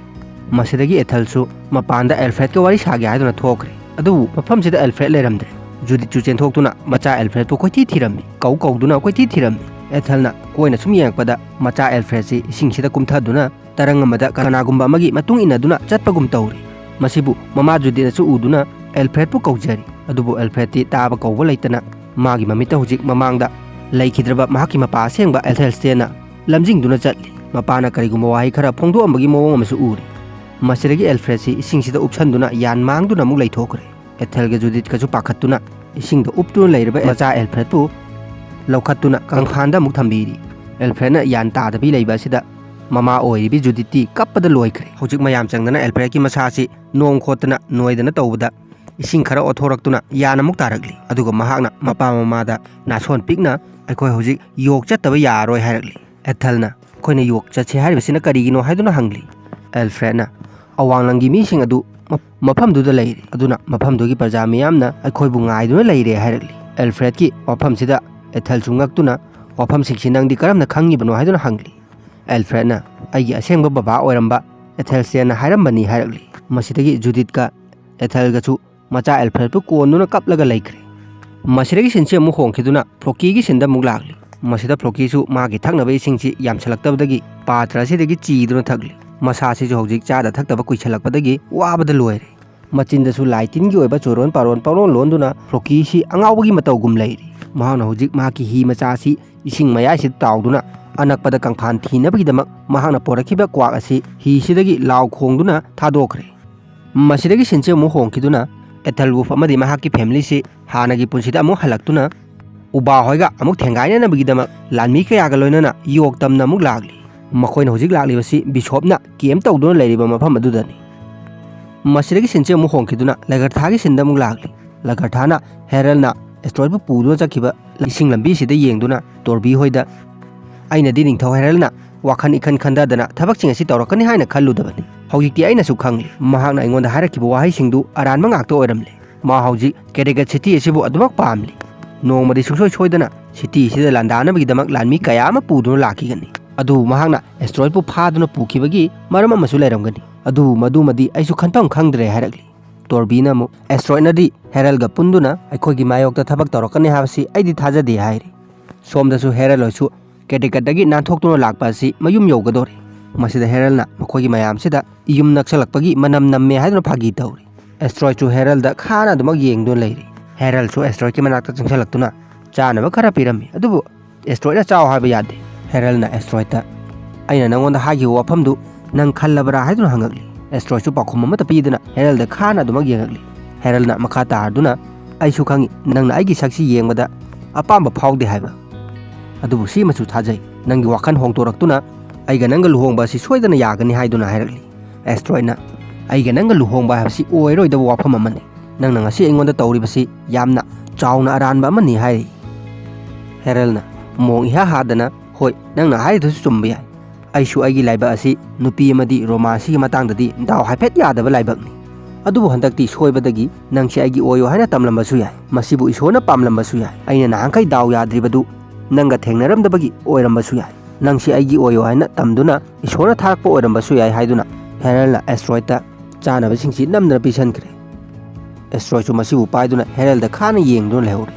ꯃꯁꯤꯗꯒꯤ ꯑꯦꯊꯜꯁꯨ ꯃꯄꯥꯟꯗ ꯑꯦꯜꯐ꯭ꯔꯦꯗꯀ ꯋꯥꯔꯤ ꯁꯥꯒꯦ ꯍꯥꯏꯗꯨꯅ ꯊꯣꯛꯈ꯭ꯔꯦ꯫ ꯑꯗꯨꯕꯨ ꯃꯐꯝꯁꯤꯗ ꯑꯦꯜꯐ꯭ꯔꯦꯗ ꯂꯩꯔꯝꯗ꯭ꯔꯦ꯫ ꯖꯨꯗꯤꯠꯁꯨ ꯆꯦꯟꯊꯣꯛꯇꯨꯅ ꯃꯆꯥ ꯑꯦꯜꯐ꯭ꯔꯦꯗꯄꯨ ꯀꯣꯏꯊꯤ ꯊꯤꯔꯝꯃꯤ꯫ ꯀꯧ ꯀꯧꯗꯨꯅ ꯀꯣꯏꯊꯤ ꯊꯤꯔꯝꯃꯤ꯫ ꯑꯦꯊꯜꯅ ꯀꯣꯏꯅ ꯁꯨꯝ ꯌꯦꯡꯉꯛꯄꯗ ꯃꯆꯥ ꯑꯦꯜꯐ꯭ꯔꯦꯗꯁꯤ ꯏꯁꯤꯡꯁꯤꯗ ꯀꯨꯝꯊꯗꯨꯅ ꯇꯔꯪ ꯑꯃꯗ ꯀꯅꯥꯒꯨꯝꯕ ꯑꯃꯒꯤ ꯃꯇꯨꯡ ꯏꯟꯅꯗꯨꯅ ꯆꯠꯄꯒꯨꯝ ꯇꯧꯔꯤ꯫ ꯃꯁꯤꯕꯨ ꯃꯃꯥ ꯖꯨꯗꯤꯠꯅꯁꯨ ꯎꯗꯨꯅ ꯑꯦꯜꯐ꯭ꯔꯦꯗꯄꯨ ꯀꯧꯖꯔꯤ꯫ ꯑꯗꯨꯕꯨ ꯑꯦꯜꯐ꯭ꯔꯦꯗꯇꯤ ꯇꯥꯕ ꯀꯧꯕ ꯂꯩꯇꯅ ꯃꯥꯒꯤ ꯃꯃꯤꯠꯇ ꯍꯧꯖꯤꯛ ꯃꯃꯥꯡꯗ ꯂꯩꯈꯤꯗ꯭ꯔꯕ ꯃꯍꯥꯛꯀꯤ ꯃꯄꯥ ꯑꯁꯦꯡꯕ ꯑꯦꯊꯦꯜꯁꯇꯦꯟꯅ ꯂꯝꯖꯤꯡꯗꯨꯅ ꯆꯠꯂꯤ꯫ ꯃꯄꯥꯅ ꯀꯔꯤꯒꯨꯝꯕ ꯋꯥꯍꯩ ꯈꯔ ꯐꯣꯡꯗꯣꯛꯑꯝꯕꯒꯤ ꯃꯑꯣꯡ ꯑꯃꯁꯨ ꯎꯔꯤ꯫ ꯃꯁꯤꯗꯒꯤ ꯑꯦꯜꯐ꯭ꯔꯦꯗꯁꯤ ꯏꯁꯤꯡꯁꯤꯗ ꯎꯞꯁꯟꯗꯨꯅ ꯌꯥꯟ ꯃꯥꯡꯗꯨꯅ ꯑꯃꯨꯛ ꯂꯩꯊꯣꯛꯈ꯭ꯔꯦ꯫ ꯑꯦꯊꯦꯜꯒ ꯖꯨꯗꯤꯠꯀꯁꯨ ꯄꯥꯈꯠꯇꯨꯅ ꯏꯁꯤꯡꯗ ꯎꯞꯇꯨꯅ ꯂꯩꯔꯤꯕ ꯃꯆꯥ ꯑꯦꯜꯐ꯭ꯔꯦꯗꯄꯨ ꯂꯧꯈꯠꯇꯨꯅ ꯀꯪꯐꯥꯟꯗ ꯑꯃꯨꯛ ꯊꯝꯕꯤꯔꯤ꯫ ꯑꯦꯜꯐ꯭ꯔꯦꯗꯅ ꯌꯥꯟ ꯇꯥꯗꯕꯤ ꯂꯩꯕ ꯑꯁꯤꯗ ꯃꯃꯥ ꯑꯣꯏꯔꯤꯕꯤ ꯖꯨꯗꯤꯠꯇꯤ ꯀꯞꯄꯗ ꯂꯣꯏꯈ꯭ꯔꯦ꯫ ꯍꯧꯖꯤꯛ ꯃꯌꯥꯝ ꯆꯪꯗꯅ ꯑꯦꯜꯐ꯭ꯔꯦꯗꯀꯤ ꯃꯁꯥꯁꯤ ꯅꯣꯡ ꯈꯣꯠꯇꯅ ꯅꯣꯏꯗꯅ ꯇꯧꯕꯗ ꯏꯁꯤꯡ ꯈꯔ ꯑꯣꯊꯣꯔꯛꯇꯨꯅ ꯌꯥꯟ ꯑꯃꯨꯛ ꯇꯥꯔꯛꯂꯤ꯫ ꯑꯗꯨꯒ ꯃꯍꯥꯛꯅ ꯃꯄꯥ ꯃꯃꯥꯗ ꯅꯥꯁꯣꯟ ꯄꯤꯛꯅ, "ꯑꯩꯈꯣꯏ ꯍꯧꯖꯤꯛ ꯌꯣꯛ ꯆꯠꯇꯕ ꯌꯥꯔꯔꯣꯏ" ꯍꯥꯏꯔꯛꯂꯤ꯫ ꯑꯦꯊꯦꯜꯅ, "ꯑꯩꯈꯣꯏꯅ ꯌꯣꯛ ꯆꯠꯁꯦ ꯍꯥꯏꯔꯤꯕꯁꯤꯅ ꯀꯔꯤꯒꯤꯅꯣ?" ꯍꯥꯏꯗꯨꯅ ꯍꯪꯂꯤ꯫ ꯑꯦꯜꯐ꯭ꯔꯦꯗꯅ, "ꯑꯋꯥꯡꯂꯪꯒꯤ ꯃꯤꯁꯤꯡ ꯑꯗꯨ ꯃ-, ꯃꯐꯝꯗꯨꯗ ꯂꯩꯔꯤ, ꯑꯗꯨꯅ ꯃꯐꯝꯗꯨꯒꯤ ꯄ꯭ꯔꯖꯥ ꯃꯤꯌꯥꯝꯅ ꯑꯩꯈꯣꯏꯕꯨ ꯉꯥꯏꯗꯨꯅ ꯂꯩꯔꯦ" ꯍꯥꯏꯔꯛꯂꯤ꯫ ꯑꯦꯜꯐ꯭ꯔꯦꯗꯀꯤ ꯋꯥꯐꯝꯁꯤꯗ ꯑꯦꯊꯦꯜꯁꯨ ꯉꯛꯇꯨꯅ, "ꯋꯥꯐꯝꯁꯤꯡꯁꯤ ꯅꯪꯗꯤ ꯀꯔꯝꯅ ꯈꯪꯉꯤꯕꯅꯣ?" ꯍꯥꯏꯗꯨꯅ ꯍꯪꯂꯤ꯫ ꯑꯦꯜꯐ꯭ꯔꯦꯗꯅ, "ꯑꯩꯒꯤ ꯑꯁꯦꯡꯕ ꯕꯕꯥ ꯑꯣꯏꯔꯝꯕ ꯑꯦꯊꯦꯜꯁꯇꯦꯟꯅ ꯍꯥꯏꯔꯝꯕꯅꯤ" ꯍꯥꯏꯔꯛꯂꯤ꯫ ꯃꯁꯤꯗꯒꯤ ꯖꯨꯗꯤꯠꯀ ꯑꯦꯊꯦꯜꯒꯁꯨ ꯃꯆꯥ ꯑꯦꯜꯐ꯭ꯔꯦꯗꯄꯨ ꯀꯣꯟꯗꯨꯅ ꯀꯞꯂꯒ ꯂꯩꯈ꯭ꯔꯦ꯫ ꯃꯁꯤꯗꯒꯤ ꯁꯤꯟꯁꯤ ꯑꯃꯨꯛ ꯍꯣꯡꯈꯤꯗꯨꯅ ꯐ꯭ꯂꯣꯀꯤꯒꯤ ꯁꯤꯟꯗ ꯑꯃꯨꯛ ꯂꯥꯛꯂꯤ꯫ ꯃꯁꯤꯗ ꯐ꯭ꯂꯣꯀꯤꯁꯨ ꯃꯥꯒꯤ ꯊꯛꯅꯕ ꯏꯁꯤꯡꯁꯤ ꯌꯥꯝꯁꯤꯜꯂꯛꯇꯕꯗꯒꯤ ꯄꯥꯇ꯭ꯔ ꯑꯁꯤꯗꯒꯤ ꯆꯤꯗꯨꯅ ꯊꯛꯂꯤ꯫ ꯃꯁꯥꯁꯤꯁꯨ ꯍꯧꯖꯤꯛ ꯆꯥꯗ ꯊꯛꯇꯕ ꯀꯨꯏꯁꯜꯂꯛꯄꯗꯒꯤ ꯋꯥꯕꯗ ꯂꯣꯏꯔꯦ꯫ ꯃꯆꯤꯟꯗꯁꯨ ꯂꯥꯏ ꯇꯤꯟꯒꯤ ꯑꯣꯏꯕ ꯆꯣꯏꯔꯣꯟ ꯄꯥꯔꯣꯟ ꯄꯪꯂꯣꯟ ꯂꯣꯟꯗꯨꯅ ꯐ꯭ꯂꯣꯀꯤꯁꯤ ꯑꯉꯥꯎꯕꯒꯤ ꯃꯇꯧꯒꯨꯝ ꯂꯩꯔꯤ꯫ ꯃꯍꯥꯛꯅ ꯍꯧꯖꯤꯛ ꯃꯍꯥꯛꯀꯤ ꯍꯤ ꯃꯆꯥ ꯑꯁꯤ ꯏꯁꯤꯡ ꯃꯌꯥꯏꯁꯤꯗ ꯇꯥꯎꯗꯨꯅ ꯑꯅꯛꯄꯗ ꯀꯪꯐꯥꯟ ꯊꯤꯅꯕꯒꯤꯗꯃꯛ ꯃꯍꯥꯛꯅ ꯄꯣꯔꯛꯈꯤꯕ ꯀ꯭ꯋꯥꯛ ꯑꯁꯤ ꯍꯤꯁꯤꯗꯒꯤ ꯂꯥꯎ ꯈꯣꯡꯗꯨꯅ ꯊꯥꯗꯣꯛꯈ꯭ꯔꯦ꯫ ꯃꯁꯤꯗꯒꯤ ꯁꯤꯟꯁꯤ ꯑꯃꯨꯛ ꯍꯣꯡꯈꯤꯗꯨꯅ ꯑꯦꯊꯦꯜꯋꯨꯐ ꯑꯃꯗꯤ ꯃꯍꯥꯛꯀꯤ ꯐꯦꯃꯤꯂꯤꯁꯤ ꯍꯥꯟꯅꯒꯤ ꯄꯨꯟꯁꯤꯗ ꯑꯃꯨꯛ ꯍꯜꯂꯛꯇꯨꯅ ꯎꯕꯥ ꯍꯣꯏꯒ ꯑꯃꯨꯛ ꯊꯦꯡꯒꯥꯏꯅꯅꯕꯒꯤꯗꯃꯛ ꯂꯥꯟꯃꯤ ꯀꯌꯥꯒ ꯂꯣꯏꯅꯅ ꯌꯣꯛ ꯇꯝꯅ ꯑꯃꯨꯛ ꯂꯥꯛꯂꯤ꯫ ꯃꯈꯣꯏꯅ ꯍꯧꯖꯤꯛ ꯂꯥꯛꯂꯤꯕꯁꯤ ꯕꯤꯁꯣꯞꯅ ꯀꯦꯝ ꯇꯧꯗꯨꯅ ꯂꯩꯔꯤꯕ ꯃꯐꯝ ꯑꯗꯨꯗꯅꯤ꯫ ꯃꯁꯤꯗꯒꯤ ꯁꯤꯟꯁꯦ ꯑꯃꯨꯛ ꯍꯣꯡꯈꯤꯗꯨꯅ ꯂꯒꯔꯊꯥꯒꯤ ꯁꯤꯟꯗ ꯑꯃꯨꯛ ꯂꯥꯛꯂꯤ꯫ ꯂꯒꯔꯊꯥꯅ ꯍꯦꯔꯜꯅ ꯑꯦꯁꯇ꯭ꯔꯣꯏꯗꯄꯨ ꯄꯨꯗꯨꯅ ꯆꯠꯈꯤꯕ ꯏꯁꯤꯡ ꯂꯝꯕꯤꯁꯤꯗ ꯌꯦꯡꯗꯨꯅ ꯇꯣꯔꯕꯤ ꯍꯣꯏꯗ, "ꯑꯩꯅꯗꯤ ꯅꯤꯡꯊꯧ ꯍꯦꯔꯜꯅ ꯋꯥꯈꯜ ꯏꯈꯟ ꯈꯟꯊꯗꯅ ꯊꯕꯛꯁꯤꯡ ꯑꯁꯤ ꯇꯧꯔꯛꯀꯅꯤ ꯍꯥꯏꯅ ꯈꯜꯂꯨꯗꯕꯅꯤ꯫ ꯍꯧꯖꯤꯛꯇꯤ ꯑꯩꯅꯁꯨ ꯈꯪꯂꯤ, ꯃꯍꯥꯛꯅ ꯑꯩꯉꯣꯟꯗ ꯍꯥꯏꯔꯛꯈꯤꯕ ꯋꯥꯍꯩꯁꯤꯡꯗꯨ ꯑꯔꯥꯟꯕ ꯉꯥꯛꯇ ꯑꯣꯏꯔꯝꯂꯦ꯫ ꯃꯥ ꯍꯧꯖꯤꯛ ꯀꯦꯔꯤꯒꯠ ꯁꯤꯇꯤ ꯑꯁꯤꯕꯨ ꯑꯗꯨꯃꯛ ꯄꯥꯝꯂꯤ꯫ ꯅꯣꯡꯃꯗꯤ ꯁꯨꯡꯁꯣꯏ ꯁꯣꯏꯗꯅ ꯁꯤꯇꯤ ꯑꯁꯤꯗ ꯂꯥꯟꯗꯥꯅꯕꯒꯤꯗꯃꯛ ꯂꯥꯟꯃꯤ ꯀꯌꯥ ꯑꯃ ꯄꯨꯗꯨꯅ ꯂꯥꯛꯈꯤꯒꯅꯤ꯫ ꯑꯗꯨꯕꯨ ꯃꯍꯥꯛꯅ ꯑꯦꯁꯇ꯭ꯔꯣꯏꯗꯄꯨ ꯐꯥꯗꯨꯅ ꯄꯨꯈꯤꯕꯒꯤ ꯃꯔꯝ ꯑꯃꯁꯨ ꯂꯩꯔꯝꯒꯅꯤ꯫ ꯑꯗꯨꯕꯨ ꯃꯗꯨꯃꯗꯤ ꯑꯩꯁꯨ ꯈꯟꯐꯝ ꯈꯪꯗ꯭ꯔꯦ" ꯍꯥꯏꯔꯛꯂꯤ꯫ ꯇꯣꯔꯕꯤꯅ ꯑꯃꯨꯛ, "ꯑꯦꯁꯇ꯭ꯔꯣꯏꯗꯅꯗꯤ ꯍꯦꯔꯜꯒ ꯄꯨꯟꯗꯨꯅ ꯑꯩꯈꯣꯏꯒꯤ ꯃꯥꯌꯣꯛꯇ ꯊꯕꯛ ꯇꯧꯔꯛꯀꯅꯤ ꯍꯥꯏꯕꯁꯤ ꯑꯩꯗꯤ ꯊꯥꯖꯗꯦ" ꯍꯥꯏꯔꯤ꯫ ꯁꯣꯝꯗꯁꯨ ꯍꯦꯔꯜ ꯍꯣꯏꯁꯨ ꯀꯦꯔꯤꯒꯠꯇꯒꯤ ꯅꯥꯟꯊꯣꯛꯇꯨꯅ ꯂꯥꯛꯄ ꯑꯁꯤ ꯃꯌꯨꯝ ꯌꯧꯒꯗꯧꯔꯦ꯫ ꯃꯁꯤꯗ ꯍꯦꯔꯜꯅ ꯃꯈꯣꯏꯒꯤ ꯃꯌꯥꯝꯁꯤꯗ ꯌꯨꯝ ꯅꯛꯁꯜꯂꯛꯄꯒꯤ ꯃꯅꯝ ꯅꯝꯃꯦ ꯍꯥꯏꯗꯨꯅ ꯐꯥꯒꯤ ꯇꯧꯔꯤ꯫ ꯑꯦꯁꯇ꯭ꯔꯣꯏꯗꯁꯨ ꯍꯦꯔꯜꯗ ꯈꯥꯅ ꯑꯗꯨꯃꯛ ꯌꯦꯡꯗꯨꯅ ꯂꯩꯔꯤ꯫ ꯍꯦꯔꯜꯁꯨ ꯑꯦꯁꯇ꯭ꯔꯣꯏꯗꯀꯤ ꯃꯅꯥꯛꯇ ꯆꯪꯁꯤꯜꯂꯛꯇꯨꯅ ꯆꯥꯅꯕ ꯈꯔ ꯄꯤꯔꯝꯃꯤ, ꯑꯗꯨꯕꯨ ꯑꯦꯁꯇ꯭ꯔꯣꯏꯗꯅ "ꯆꯥꯎ" ꯍꯥꯏꯕ ꯌꯥꯗꯦ꯫ ꯍꯦꯔꯜꯅ ꯑꯦꯁꯇ꯭ꯔꯣꯏꯗꯇ, "ꯑꯩꯅ ꯅꯪꯉꯣꯟꯗ ꯍꯥꯏꯈꯤꯕ ꯋꯥꯐꯝꯗꯨ ꯅꯪ ꯈꯜꯂꯕ꯭ꯔꯥ?" ꯍꯥꯏꯗꯨꯅ ꯍꯪꯉꯛꯂꯤ꯫ ꯑꯦꯁꯇ꯭ꯔꯣꯏꯗꯁꯨ ꯄꯥꯎꯈꯨꯝ ꯑꯃꯠꯇ ꯄꯤꯗꯅ ꯍꯦꯔꯜꯗ ꯈꯥꯅ ꯑꯗꯨꯃꯛ ꯌꯦꯡꯉꯛꯂꯤ꯫ ꯍꯦꯔꯜꯅ ꯃꯈꯥ ꯇꯥꯔꯗꯨꯅ, "ꯑꯩꯁꯨ ꯈꯪꯏ ꯅꯪꯅ ꯑꯩꯒꯤ ꯁꯛꯁꯤ ꯌꯦꯡꯕꯗ ꯑꯄꯥꯝꯕ ꯐꯥꯎꯗꯦ ꯍꯥꯏꯕ꯫ ꯑꯗꯨꯕꯨ ꯁꯤꯃꯁꯨ ꯊꯥꯖꯩ, ꯅꯪꯒꯤ ꯋꯥꯈꯜ ꯍꯣꯡꯗꯣꯔꯛꯇꯨꯅ ꯑꯩꯒ ꯅꯪꯒ ꯂꯨꯍꯣꯡꯕ ꯑꯁꯤ ꯁꯣꯏꯗꯅ ꯌꯥꯒꯅꯤ" ꯍꯥꯏꯗꯨꯅ ꯍꯥꯏꯔꯛꯂꯤ꯫ ꯑꯦꯁꯇ꯭ꯔꯣꯏꯗꯅ, "ꯑꯩꯒ ꯅꯪꯒ ꯂꯨꯍꯣꯡꯕ ꯍꯥꯏꯕꯁꯤ ꯑꯣꯏꯔꯣꯏꯗꯕ ꯋꯥꯐꯝ ꯑꯃꯅꯤ꯫ ꯅꯪꯅ ꯉꯁꯤ ꯑꯩꯉꯣꯟꯗ ꯇꯧꯔꯤꯕꯁꯤ ꯌꯥꯝꯅ ꯆꯥꯎꯅ ꯑꯔꯥꯟꯕ ꯑꯃꯅꯤ" ꯍꯥꯏꯔꯤ꯫ ꯍꯦꯔꯜꯅ ꯃꯣꯡ ꯏꯍꯥ ꯍꯥꯗꯅ, "ꯍꯣꯏ, ꯅꯪꯅ ꯍꯥꯏꯔꯤꯗꯨꯁꯨ ꯆꯨꯝꯕ ꯌꯥꯏ꯫ ꯑꯩꯁꯨ ꯑꯩꯒꯤ ꯂꯥꯏꯕꯛ ꯑꯁꯤ ꯅꯨꯄꯤ ꯑꯃꯗꯤ ꯔꯣꯃꯥꯟꯁꯀꯤ ꯃꯇꯥꯡꯗꯗꯤ ꯗꯥꯎ ꯍꯥꯏꯐꯦꯠ ꯌꯥꯗꯕ ꯂꯥꯏꯕꯛꯅꯤ꯫ ꯑꯗꯨꯕꯨ ꯍꯟꯗꯛꯇꯤ ꯁꯣꯏꯕꯗꯒꯤ ꯅꯪꯁꯤ ꯑꯩꯒꯤ ꯑꯣꯏꯌꯣ ꯍꯥꯏꯅ ꯇꯝꯂꯝꯕꯁꯨ ꯌꯥꯏ꯫ ꯃꯁꯤꯕꯨ ꯏꯁꯣꯔꯅ ꯄꯥꯝꯂꯝꯕꯁꯨ ꯌꯥꯏ꯫ ꯑꯩꯅ ꯅꯍꯥꯟꯈꯩ ꯗꯥꯎ ꯌꯥꯗ꯭ꯔꯤꯕꯗꯨ ꯅꯪꯒ ꯊꯦꯡꯅꯔꯝꯗꯕꯒꯤ ꯑꯣꯏꯔꯝꯕꯁꯨ ꯌꯥꯏ꯫ ꯅꯪꯁꯤ ꯑꯩꯒꯤ ꯑꯣꯏꯌꯣ ꯍꯥꯏꯅ ꯇꯝꯗꯨꯅ ꯏꯁꯣꯔꯅ ꯊꯥꯔꯛꯄ ꯑꯣꯏꯔꯝꯕꯁꯨ ꯌꯥꯏ" ꯍꯥꯏꯗꯨꯅ ꯍꯦꯔꯜꯅ ꯑꯦꯁꯇ꯭ꯔꯣꯏꯗꯇ ꯆꯥꯅꯕꯁꯤꯡꯁꯤ ꯅꯝꯗꯅ ꯄꯤꯁꯟꯈ꯭ꯔꯦ꯫ ꯑꯦꯁꯇ꯭ꯔꯣꯏꯗꯁꯨ ꯃꯁꯤꯕꯨ ꯄꯥꯏꯗꯨꯅ ꯍꯦꯔꯜꯗ ꯈꯥꯅ ꯌꯦꯡꯗꯨꯅ ꯂꯩꯍꯧꯔꯤ꯫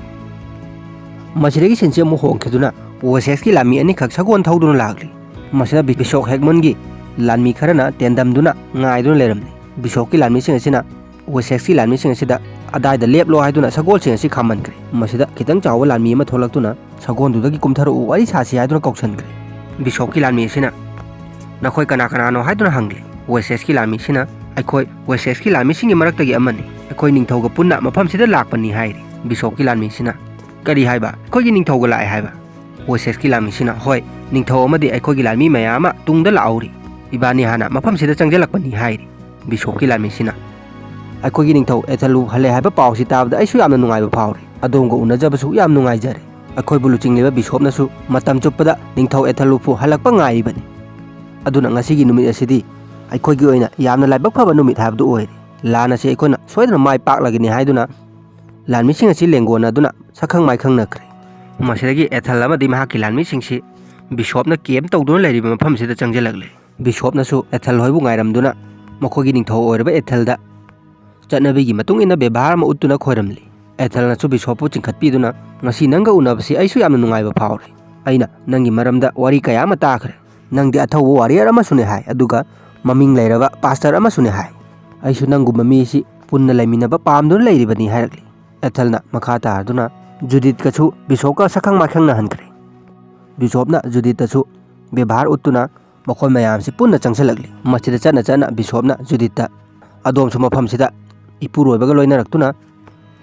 ꯃꯁꯤꯗꯒꯤ ꯁꯤꯟꯁꯤ ꯑꯃꯨꯛ ꯍꯣꯡꯈꯤꯗꯨꯅ ꯋꯦꯁꯦꯛꯁꯀꯤ ꯂꯥꯟꯃꯤ ꯑꯅꯤꯈꯛ ꯁꯒꯣꯜ ꯊꯧꯗꯨꯅ ꯂꯥꯛꯂꯤ꯫ ꯃꯁꯤꯗ ꯕꯤ-, ꯕꯤꯁꯣꯞ ꯍꯦꯒꯃꯟꯒꯤ ꯂꯥꯟꯃꯤ ꯈꯔꯅ ꯇꯦꯟꯗꯝꯗꯨꯅ ꯉꯥꯏꯗꯨꯅ ꯂꯩꯔꯝꯂꯤ꯫ ꯕꯤꯁꯣꯞꯀꯤ ꯂꯥꯟꯃꯤꯁꯤꯡ ꯑꯁꯤꯅ ꯋꯦꯁꯦꯛꯁꯀꯤ ꯂꯥꯟꯃꯤꯁꯤꯡ ꯑꯁꯤꯗ "ꯑꯗꯥꯏꯗ ꯂꯦꯞꯂꯣ" ꯍꯥꯏꯗꯨꯅ ꯁꯒꯣꯜꯁꯤꯡ ꯑꯁꯤ ꯈꯥꯝꯍꯟꯈ꯭ꯔꯦ꯫ ꯃꯁꯤꯗ ꯈꯤꯇꯪ ꯆꯥꯎꯕ ꯂꯥꯟꯃꯤ ꯑꯃ ꯊꯣꯛꯂꯛꯇꯨꯅ ꯁꯒꯣꯜꯗꯨꯗꯒꯤ "ꯀꯨꯝꯊꯔꯛꯎ, ꯋꯥꯔꯤ ꯁꯥꯁꯤ" ꯍꯥꯏꯗꯨꯅ ꯀꯧꯁꯟꯈ꯭ꯔꯦ꯫ ꯕꯤꯁꯣꯞꯀꯤ ꯂꯥꯟꯃꯤ ꯑꯁꯤꯅ, "ꯅꯈꯣꯏ ꯀꯅꯥ ꯀꯅꯥꯅꯣ?" ꯍꯥꯏꯗꯨꯅ ꯍꯪꯂꯤ꯫ ꯋꯦꯁꯦꯛꯁꯀꯤ ꯂꯥꯟꯃꯤꯁꯤꯅ, "ꯑꯩꯈꯣꯏ ꯋꯦꯁꯦꯛꯁꯀꯤ ꯂꯥꯟꯃꯤꯁꯤꯡꯒꯤ ꯃꯔꯛꯇꯒꯤ ꯑꯃꯅꯤ꯫ ꯑꯩꯈꯣꯏ ꯅꯤꯡꯊꯧꯒ ꯄꯨꯟꯅ ꯃꯐꯝꯁꯤꯗ ꯂꯥꯛꯄꯅꯤ" ꯍꯥꯏꯔꯤ꯫ ꯕꯤꯁꯣꯞꯀꯤ ꯂꯥꯟꯃꯤꯁꯤꯅ, "ꯀꯔꯤ ꯍꯥꯏꯕ? ꯑꯩꯈꯣꯏꯒꯤ ꯅꯤꯡꯊꯧꯒ ꯂꯥꯛꯑꯦ ꯍꯥꯏꯕ?" ꯋꯦꯁꯦꯛꯁꯀꯤ ꯂꯥꯟꯃꯤꯁꯤꯅ, "ꯍꯣꯏ, ꯅꯤꯡꯊꯧ ꯑꯃꯗꯤ ꯑꯩꯈꯣꯏꯒꯤ ꯂꯥꯟꯃꯤ ꯃꯌꯥꯝ ꯑꯃ ꯇꯨꯡꯗ ꯂꯥꯛꯍꯧꯔꯤ꯫ ꯏꯕꯥꯅꯤ ꯍꯥꯟꯅ ꯃꯐꯝꯁꯤꯗ ꯆꯪꯁꯤꯜꯂꯛꯄꯅꯤ" ꯍꯥꯏꯔꯤ꯫ ꯕꯤꯁꯣꯞꯀꯤ ꯂꯥꯟꯃꯤꯁꯤꯅ꯫ "ꯑꯩꯈꯣꯏꯒꯤ ꯅꯤꯡꯊꯧ ꯑꯦꯊꯦꯜꯕꯨ ꯍꯜꯂꯦ ꯍꯥꯏꯕ ꯄꯥꯎꯁꯤ ꯇꯥꯕꯗ ꯑꯩꯁꯨ ꯌꯥꯝꯅ ꯅꯨꯡꯉꯥꯏꯕ ꯐꯥꯎꯔꯦ꯫ ꯑꯗꯣꯝꯒ ꯎꯅꯖꯕꯁꯨ ꯌꯥꯝ ꯅꯨꯡꯉꯥꯏꯖꯔꯦ꯫ ꯑꯩꯈꯣꯏꯕꯨ ꯂꯨꯆꯤꯡꯂꯤꯕ ꯕꯤꯁꯣꯞꯅꯁꯨ ꯃꯇꯝ ꯆꯨꯞꯄꯗ ꯅꯤꯡꯊꯧ ꯑꯦꯊꯦꯜꯕꯨ ꯍꯜꯂꯛꯄ ꯉꯥꯏꯔꯤꯕꯅꯤ꯫ ꯑꯗꯨꯅ ꯉꯁꯤꯒꯤ ꯅꯨꯃꯤꯠ ꯑꯁꯤꯗꯤ ꯑꯩꯈꯣꯏꯒꯤ ꯑꯣꯏꯅ ꯌꯥꯝꯅ ꯂꯥꯏꯕꯛ ꯐꯕ ꯅꯨꯃꯤꯠ ꯍꯥꯏꯕꯗꯨ ꯑꯣꯏꯔꯦ꯫ ꯂꯥꯟ ꯑꯁꯤ ꯑꯩꯈꯣꯏꯅ ꯁꯣꯏꯗꯅ ꯃꯥꯏ ꯄꯥꯛꯂꯒꯅꯤ" ꯍꯥꯏꯗꯨꯅ ꯂꯥꯟꯃꯤꯁꯤꯡ ꯑꯁꯤ ꯂꯦꯡꯒꯣꯟꯅꯗꯨꯅ ꯁꯛꯈꯪ ꯃꯥꯏꯈꯪꯅꯈ꯭ꯔꯦ꯫ ꯃꯁꯤꯗꯒꯤ ꯑꯦꯊꯦꯜ ꯑꯃꯗꯤ ꯃꯍꯥꯛꯀꯤ ꯂꯥꯟꯃꯤꯁꯤꯡꯁꯤ ꯕꯤꯁꯣꯞꯅ ꯀꯦꯝ ꯇꯧꯗꯨꯅ ꯂꯩꯔꯤꯕ ꯃꯐꯝꯁꯤꯗ ꯆꯪꯁꯤꯜꯂꯛꯂꯦ꯫ ꯕꯤꯁꯣꯞꯅꯁꯨ ꯑꯦꯊꯦꯜ ꯍꯣꯏꯕꯨ ꯉꯥꯏꯔꯝꯗꯨꯅ ꯃꯈꯣꯏꯒꯤ ꯅꯤꯡꯊꯧ ꯑꯣꯏꯔꯕ ꯑꯦꯊꯦꯜꯗ ꯆꯠꯅꯕꯤꯒꯤ ꯃꯇꯨꯡ ꯏꯟꯅ ꯕꯦꯕꯥꯔ ꯑꯃ ꯎꯠꯇꯨꯅ ꯈꯣꯏꯔꯝꯂꯤ꯫ ꯑꯦꯊꯦꯜꯅꯁꯨ ꯕꯤꯁꯣꯞꯄꯨ ꯆꯤꯡꯈꯠꯄꯤꯗꯨꯅ, "ꯉꯁꯤ ꯅꯪꯒ ꯎꯅꯕꯁꯤ ꯑꯩꯁꯨ ꯌꯥꯝꯅ ꯅꯨꯡꯉꯥꯏꯕ ꯐꯥꯎꯔꯦ꯫ ꯑꯩꯅ ꯅꯪꯒꯤ ꯃꯔꯝꯗ ꯋꯥꯔꯤ ꯀꯌꯥ ꯑꯃ ꯇꯥꯈ꯭ꯔꯦ꯫ ꯅꯪꯗꯤ ꯑꯊꯧꯕ ꯋꯥꯔꯤꯌꯔ ꯑꯃꯁꯨꯅꯦ ꯍꯥꯏ, ꯑꯗꯨꯒ ꯃꯃꯤꯡ ꯂꯩꯔꯕ ꯄꯥꯁꯇꯔ ꯑꯃꯁꯨꯅꯦ ꯍꯥꯏ꯫ ꯑꯩꯁꯨ ꯅꯪꯒꯨꯝꯕ ꯃꯤꯁꯤ ꯄꯨꯟꯅ ꯂꯩꯃꯤꯟꯅꯕ ꯄꯥꯝꯗꯨꯅ ꯂꯩꯔꯤꯕꯅꯤ" ꯍꯥꯏꯔꯛꯂꯤ꯫ ꯑꯦꯊꯦꯜꯅ ꯃꯈꯥ ꯇꯥꯔꯗꯨꯅ ꯖꯨꯗꯤꯠꯀꯁꯨ ꯕꯤꯁꯣꯞꯀ ꯁꯛꯈꯪ ꯃꯥꯏꯈꯪꯅꯍꯟꯈ꯭ꯔꯦ꯫ ꯕꯤꯁꯣꯞꯅ ꯖꯨꯗꯤꯠꯇꯁꯨ ꯕꯦꯕꯥꯔ ꯎꯠꯇꯨꯅ ꯃꯈꯣꯏ ꯃꯌꯥꯝꯁꯤ ꯄꯨꯟꯅ ꯆꯪꯁꯤꯜꯂꯛꯂꯤ꯫ ꯃꯁꯤꯗ ꯆꯠꯅ ꯆꯠꯅ ꯕꯤꯁꯣꯞꯅ ꯖꯨꯗꯤꯠꯇ, "ꯑꯗꯣꯝꯁꯨ ꯃꯐꯝꯁꯤꯗ ꯏꯄꯨꯔꯣꯏꯕꯒ ꯂꯣꯏꯅꯔꯛꯇꯨꯅ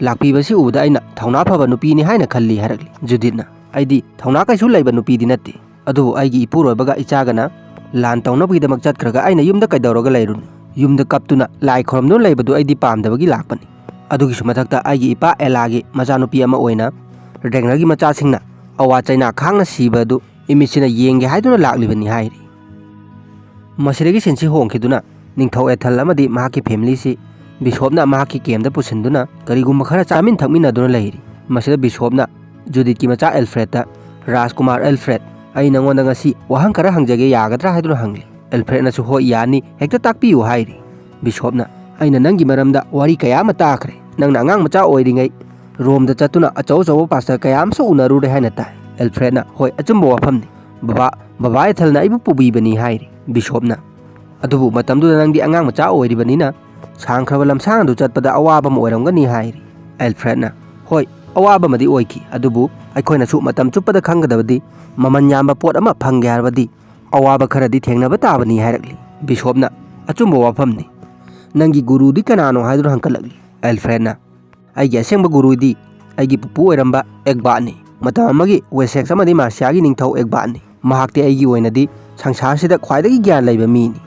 ꯂꯥꯛꯄꯤꯕꯁꯤ ꯎꯕꯗ ꯑꯩꯅ ꯊꯧꯅꯥ ꯐꯕ ꯅꯨꯄꯤꯅꯤ ꯍꯥꯏꯅ ꯈꯜꯂꯤ" ꯍꯥꯏꯔꯛꯂꯤ꯫ ꯖꯨꯗꯤꯠꯅ, "ꯑꯩꯗꯤ ꯊꯧꯅꯥ ꯀꯩꯁꯨ ꯂꯩꯕ ꯅꯨꯄꯤꯗꯤ ꯅꯠꯇꯦ, ꯑꯗꯨꯕꯨ ꯑꯩꯒꯤ ꯏꯄꯨꯔꯣꯏꯕꯒ ꯏꯆꯥꯒꯅ ꯂꯥꯟ ꯇꯧꯅꯕꯒꯤꯗꯃꯛ ꯆꯠꯈ꯭ꯔꯒ ꯑꯩꯅ ꯌꯨꯝꯗ ꯀꯩꯗꯧꯔꯒ ꯂꯩꯔꯨꯅꯤ? ꯌꯨꯝꯗ ꯀꯞꯇꯨꯅ ꯂꯥꯏ ꯈꯨꯔꯨꯝꯗꯨꯅ ꯂꯩꯕꯗꯨ ꯑꯩꯗꯤ ꯄꯥꯝꯗꯕꯒꯤ ꯂꯥꯛꯄꯅꯤ꯫ ꯑꯗꯨꯒꯤꯁꯨ ꯃꯊꯛꯇ ꯑꯩꯒꯤ ꯏꯄꯥ ꯑꯦꯂꯥꯒꯤ ꯃꯆꯥꯅꯨꯄꯤ ꯑꯃ ꯑꯣꯏꯅ ꯔꯦꯒꯅꯔꯒꯤ ꯃꯆꯥꯁꯤꯡꯅ ꯑꯋꯥ ꯆꯩꯅꯥ ꯈꯥꯡꯅ ꯁꯤꯕ ꯑꯗꯨ ꯏꯃꯤꯠꯁꯤꯅ ꯌꯦꯡꯒꯦ ꯍꯥꯏꯗꯨꯅ ꯂꯥꯛꯂꯤꯕꯅꯤ" ꯍꯥꯏꯔꯤ꯫ ꯃꯁꯤꯗꯒꯤ ꯁꯤꯟꯁꯤ ꯍꯣꯡꯈꯤꯗꯨꯅ ꯅꯤꯡꯊꯧ ꯑꯦꯊꯦꯜ ꯑꯃꯗꯤ ꯃꯍꯥꯛꯀꯤ ꯐꯦꯃꯤꯂꯤꯁꯤ ꯕꯤꯁꯣꯞꯅ ꯃꯍꯥꯛꯀꯤ ꯀꯦꯝꯗ ꯄꯨꯁꯤꯟꯗꯨꯅ ꯀꯔꯤꯒꯨꯝꯕ ꯈꯔ ꯆꯥꯃꯤꯟ ꯊꯛꯃꯤꯟꯅꯗꯨꯅ ꯂꯩꯔꯤ꯫ ꯃꯁꯤꯗ ꯕꯤꯁꯣꯞꯅ ꯖꯨꯗꯤꯠꯀꯤ ꯃꯆꯥ ꯑꯦꯜꯐ꯭ꯔꯦꯗꯇ, "ꯔꯥꯖꯀꯨꯃꯥꯔ ꯑꯦꯜꯐ꯭ꯔꯦꯗ, ꯑꯩ ꯅꯉꯣꯟꯗ ꯉꯁꯤ ꯋꯥꯍꯪ ꯈꯔ ꯍꯪꯖꯒꯦ, ꯌꯥꯒꯗ꯭ꯔꯥ?" ꯍꯥꯏꯗꯨꯅ ꯍꯪꯂꯤ꯫ ꯑꯦꯜꯐ꯭ꯔꯦꯗꯅꯁꯨ, "ꯍꯣꯏ, ꯌꯥꯅꯤ, ꯍꯦꯛꯇ ꯇꯥꯛꯄꯤꯌꯨ" ꯍꯥꯏꯔꯤ꯫ ꯕꯤꯁꯣꯞꯅ, "ꯑꯩꯅ ꯅꯪꯒꯤ ꯃꯔꯝꯗ ꯋꯥꯔꯤ ꯀꯌꯥ ꯑꯃ ꯇꯥꯈ꯭ꯔꯦ꯫ ꯅꯪꯅ ꯑꯉꯥꯡ ꯃꯆꯥ ꯑꯣꯏꯔꯤꯉꯩ ꯔꯣꯝꯗ ꯆꯠꯇꯨꯅ ꯑꯆꯧ ꯑꯆꯧꯕ ꯄꯥꯁꯇꯔ ꯀꯌꯥ ꯑꯃꯁꯨ ꯎꯅꯔꯨꯔꯦ ꯍꯥꯏꯅ ꯇꯥꯏ꯫" ꯑꯦꯜꯐ꯭ꯔꯦꯗꯅ, "ꯍꯣꯏ, ꯑꯆꯨꯝꯕ ꯋꯥꯐꯝꯅꯤ꯫ ꯕꯕꯥ, ꯕꯕꯥ ꯑꯦꯊꯦꯜꯅ ꯑꯩꯕꯨ ꯄꯨꯕꯤꯕꯅꯤ" ꯍꯥꯏꯔꯤ꯫ ꯕꯤꯁꯣꯞꯅ, "ꯑꯗꯨꯕꯨ ꯃꯇꯝꯗꯨꯗ ꯅꯪꯗꯤ ꯑꯉꯥꯡ ꯃꯆꯥ ꯑꯣꯏꯔꯤꯕꯅꯤꯅ ꯁꯥꯡꯈ꯭ꯔꯕ ꯂꯝꯁꯥꯡ ꯑꯗꯨ ꯆꯠꯄꯗ ꯑꯋꯥꯕ ꯑꯃ ꯑꯣꯏꯔꯝꯒꯅꯤ" ꯍꯥꯏꯔꯤ꯫ ꯑꯦꯜꯐ꯭ꯔꯦꯗꯅ, "ꯍꯣꯏ, ꯑꯋꯥꯕ ꯑꯃꯗꯤ ꯑꯣꯏꯈꯤ, ꯑꯗꯨꯕꯨ ꯑꯩꯈꯣꯏꯅꯁꯨ ꯃꯇꯝ ꯆꯨꯞꯄꯗ ꯈꯪꯒꯗꯕꯗꯤ ꯃꯃꯜ ꯌꯥꯝꯕ ꯄꯣꯠ ꯑꯃ ꯐꯪꯒꯦ ꯍꯥꯏꯔꯕꯗꯤ ꯑꯋꯥꯕ ꯈꯔꯗꯤ ꯊꯦꯡꯅꯕ ꯇꯥꯕꯅꯤ" ꯍꯥꯏꯔꯛꯂꯤ꯫ ꯕꯤꯁꯣꯞꯅ, "ꯑꯆꯨꯝꯕ ꯋꯥꯐꯝꯅꯤ꯫ ꯅꯪꯒꯤ ꯒꯨꯔꯨꯗꯤ ꯀꯅꯥꯅꯣ?" ꯍꯥꯏꯗꯨꯅ ꯍꯪꯀꯠꯂꯛꯂꯤ꯫ ꯑꯦꯜꯐ꯭ꯔꯦꯗꯅ, "ꯑꯩꯒꯤ ꯑꯁꯦꯡꯕ ꯒꯨꯔꯨꯗꯤ ꯑꯩꯒꯤ ꯄꯨꯄꯨ ꯑꯣꯏꯔꯝꯕ ꯑꯦꯛꯕꯥꯠꯅꯤ꯫ ꯃꯇꯝ ꯑꯃꯒꯤ ꯋꯦꯁꯦꯛꯁ ꯑꯃꯗꯤ ꯃꯥꯔꯁꯤꯌꯥꯒꯤ ꯅꯤꯡꯊꯧ ꯑꯦꯛꯕꯥꯠꯅꯤ꯫ ꯃꯍꯥꯛꯇꯤ ꯑꯩꯒꯤ ꯑꯣꯏꯅꯗꯤ ꯁꯪꯁꯥꯔꯁꯤꯗ ꯈ꯭ꯋꯥꯏꯗꯒꯤ ꯒ꯭ꯌꯥꯟ ꯂꯩꯕ ꯃꯤꯅꯤ꯫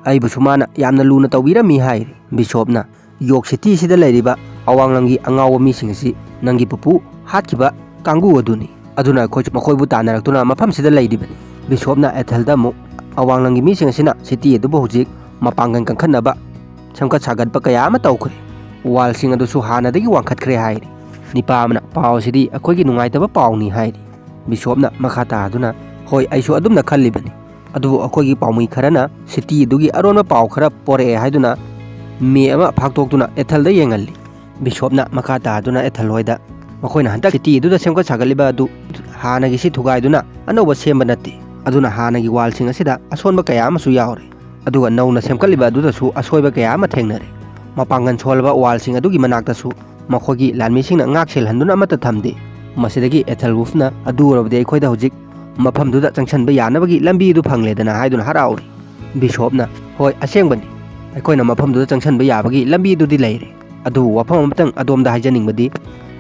ꯑꯩꯕꯨꯁꯨ ꯃꯥꯅ ꯌꯥꯝꯅ ꯂꯨꯅ ꯇꯧꯕꯤꯔꯝꯃꯤ ꯍꯥꯏꯔꯤ꯫ ꯕꯤꯁꯣꯞꯅ, "ꯌꯣꯔꯛ ꯁꯤꯇꯤꯁꯤꯗ ꯂꯩꯔꯤꯕ ꯑꯋꯥꯡꯂꯪꯒꯤ ꯑꯉꯥꯎꯕ ꯃꯤꯁꯤꯡ ꯑꯁꯤ ꯅꯪꯒꯤ ꯄꯨꯄꯨ ꯍꯥꯠꯈꯤꯕ ꯀꯥꯡꯕꯨ ꯑꯗꯨꯅꯤ꯫ ꯑꯗꯨꯅ ꯑꯩꯈꯣꯏꯁꯨ ꯃꯈꯣꯏꯕꯨ ꯇꯥꯟꯅꯔꯛꯇꯨꯅ ꯃꯐꯝꯁꯤꯗ ꯂꯩꯔꯤꯕꯅꯤ꯫" ꯕꯤꯁꯣꯞꯅ ꯑꯦꯊꯦꯜꯗ ꯑꯃꯨꯛ, "ꯑꯋꯥꯡꯂꯪꯒꯤ ꯃꯤꯁꯤꯡ ꯑꯁꯤꯅ ꯁꯤꯇꯤ ꯑꯗꯨꯕꯨ ꯍꯧꯖꯤꯛ ꯃꯄꯥꯡꯒꯜ ꯀꯟꯈꯠꯅꯕ ꯁꯦꯝꯒꯠ ꯁꯥꯒꯠꯄ ꯀꯌꯥ ꯑꯃ ꯇꯧꯈ꯭ꯔꯦ꯫ ꯋꯥꯜꯁꯤꯡ ꯑꯗꯨꯁꯨ ꯍꯥꯟꯅꯗꯒꯤ ꯋꯥꯡꯈꯠꯈ꯭ꯔꯦ" ꯍꯥꯏꯔꯤ꯫ ꯅꯤꯄꯥ ꯑꯃꯅ, "ꯄꯥꯎ ꯑꯁꯤꯗꯤ ꯑꯩꯈꯣꯏꯒꯤ ꯅꯨꯡꯉꯥꯏꯇꯕ ꯄꯥꯎꯅꯤ" ꯍꯥꯏꯔꯤ꯫ ꯕꯤꯁꯣꯞꯅ ꯃꯈꯥ ꯇꯥꯗꯨꯅ, "ꯍꯣꯏ, ꯑꯩꯁꯨ ꯑꯗꯨꯝꯅ ꯈꯜꯂꯤꯕꯅꯤ꯫ ꯑꯗꯨꯕꯨ ꯑꯩꯈꯣꯏꯒꯤ ꯄꯥꯎꯃꯤ ꯈꯔꯅ ꯁꯤꯇꯤ ꯑꯗꯨꯒꯤ ꯑꯔꯣꯟꯕ ꯄꯥꯎ ꯈꯔ ꯄꯣꯔꯛꯑꯦ" ꯍꯥꯏꯗꯨꯅ ꯃꯦꯞ ꯑꯃ ꯐꯥꯛꯇꯣꯛꯇꯨꯅ ꯑꯦꯊꯦꯜꯗ ꯌꯦꯡꯍꯜꯂꯤ꯫ ꯕꯤꯁꯣꯞꯅ ꯃꯈꯥ ꯇꯥꯗꯨꯅ ꯑꯦꯊꯦꯜ ꯍꯣꯏꯗ, "ꯃꯈꯣꯏꯅ ꯍꯟꯗꯛ ꯁꯤꯇꯤ ꯑꯗꯨꯗ ꯁꯦꯝꯒꯠ ꯁꯥꯒꯠꯂꯤꯕ ꯑꯗꯨ ꯍꯥꯟꯅꯒꯤꯁꯤ ꯊꯨꯒꯥꯏꯗꯨꯅ ꯑꯅꯧꯕ ꯁꯦꯝꯕ ꯅꯠꯇꯦ꯫ ꯑꯗꯨꯅ ꯍꯥꯟꯅꯒꯤ ꯋꯥꯜꯁꯤꯡ ꯑꯁꯤꯗ ꯑꯁꯣꯟꯕ ꯀꯌꯥ ꯑꯃꯁꯨ ꯌꯥꯎꯔꯦ꯫ ꯑꯗꯨꯒ ꯅꯧꯅ ꯁꯦꯝꯒꯠꯂꯤꯕ ꯑꯗꯨꯗꯁꯨ ꯑꯁꯣꯏꯕ ꯀꯌꯥ ꯑꯃ ꯊꯦꯡꯅꯔꯦ꯫ ꯃꯄꯥꯡꯒꯜ ꯁꯣꯜꯂꯕ ꯋꯥꯜꯁꯤꯡ ꯑꯗꯨꯒꯤ ꯃꯅꯥꯛꯇꯁꯨ ꯃꯈꯣꯏꯒꯤ ꯂꯥꯟꯃꯤꯁꯤꯡꯅ ꯉꯥꯛ ꯁꯦꯜꯍꯟꯗꯨꯅ ꯑꯃꯠꯇ ꯊꯝꯗꯦ꯫ ꯃꯁꯤꯗꯒꯤ ꯑꯦꯊꯦꯜ ꯋꯨꯜꯐꯅ, 'ꯑꯗꯨ ꯑꯣꯏꯔꯕꯗꯤ ꯑꯩꯈꯣꯏꯗ ꯍꯧꯖꯤꯛ ꯃꯐꯝꯗꯨꯗ ꯆꯪꯁꯤꯟꯕ ꯌꯥꯅꯕꯒꯤ ꯂꯝꯕꯤ ꯑꯗꯨ ꯐꯪꯂꯦꯗꯅ' ꯍꯥꯏꯗꯨꯅ ꯍꯔꯥꯎꯔꯤ꯫ ꯕꯤꯁꯣꯞꯅ, "ꯍꯣꯏ, ꯑꯁꯦꯡꯕꯅꯤ꯫ ꯑꯩꯈꯣꯏꯅ ꯃꯐꯝꯗꯨꯗ ꯆꯪꯁꯤꯟꯕ ꯌꯥꯕꯒꯤ ꯂꯝꯕꯤ ꯑꯗꯨꯗꯤ ꯂꯩꯔꯦ꯫ ꯑꯗꯨꯕꯨ ꯋꯥꯐꯝ ꯑꯃꯇꯪ ꯑꯗꯣꯝꯗ ꯍꯥꯏꯖꯅꯤꯡꯕꯗꯤ,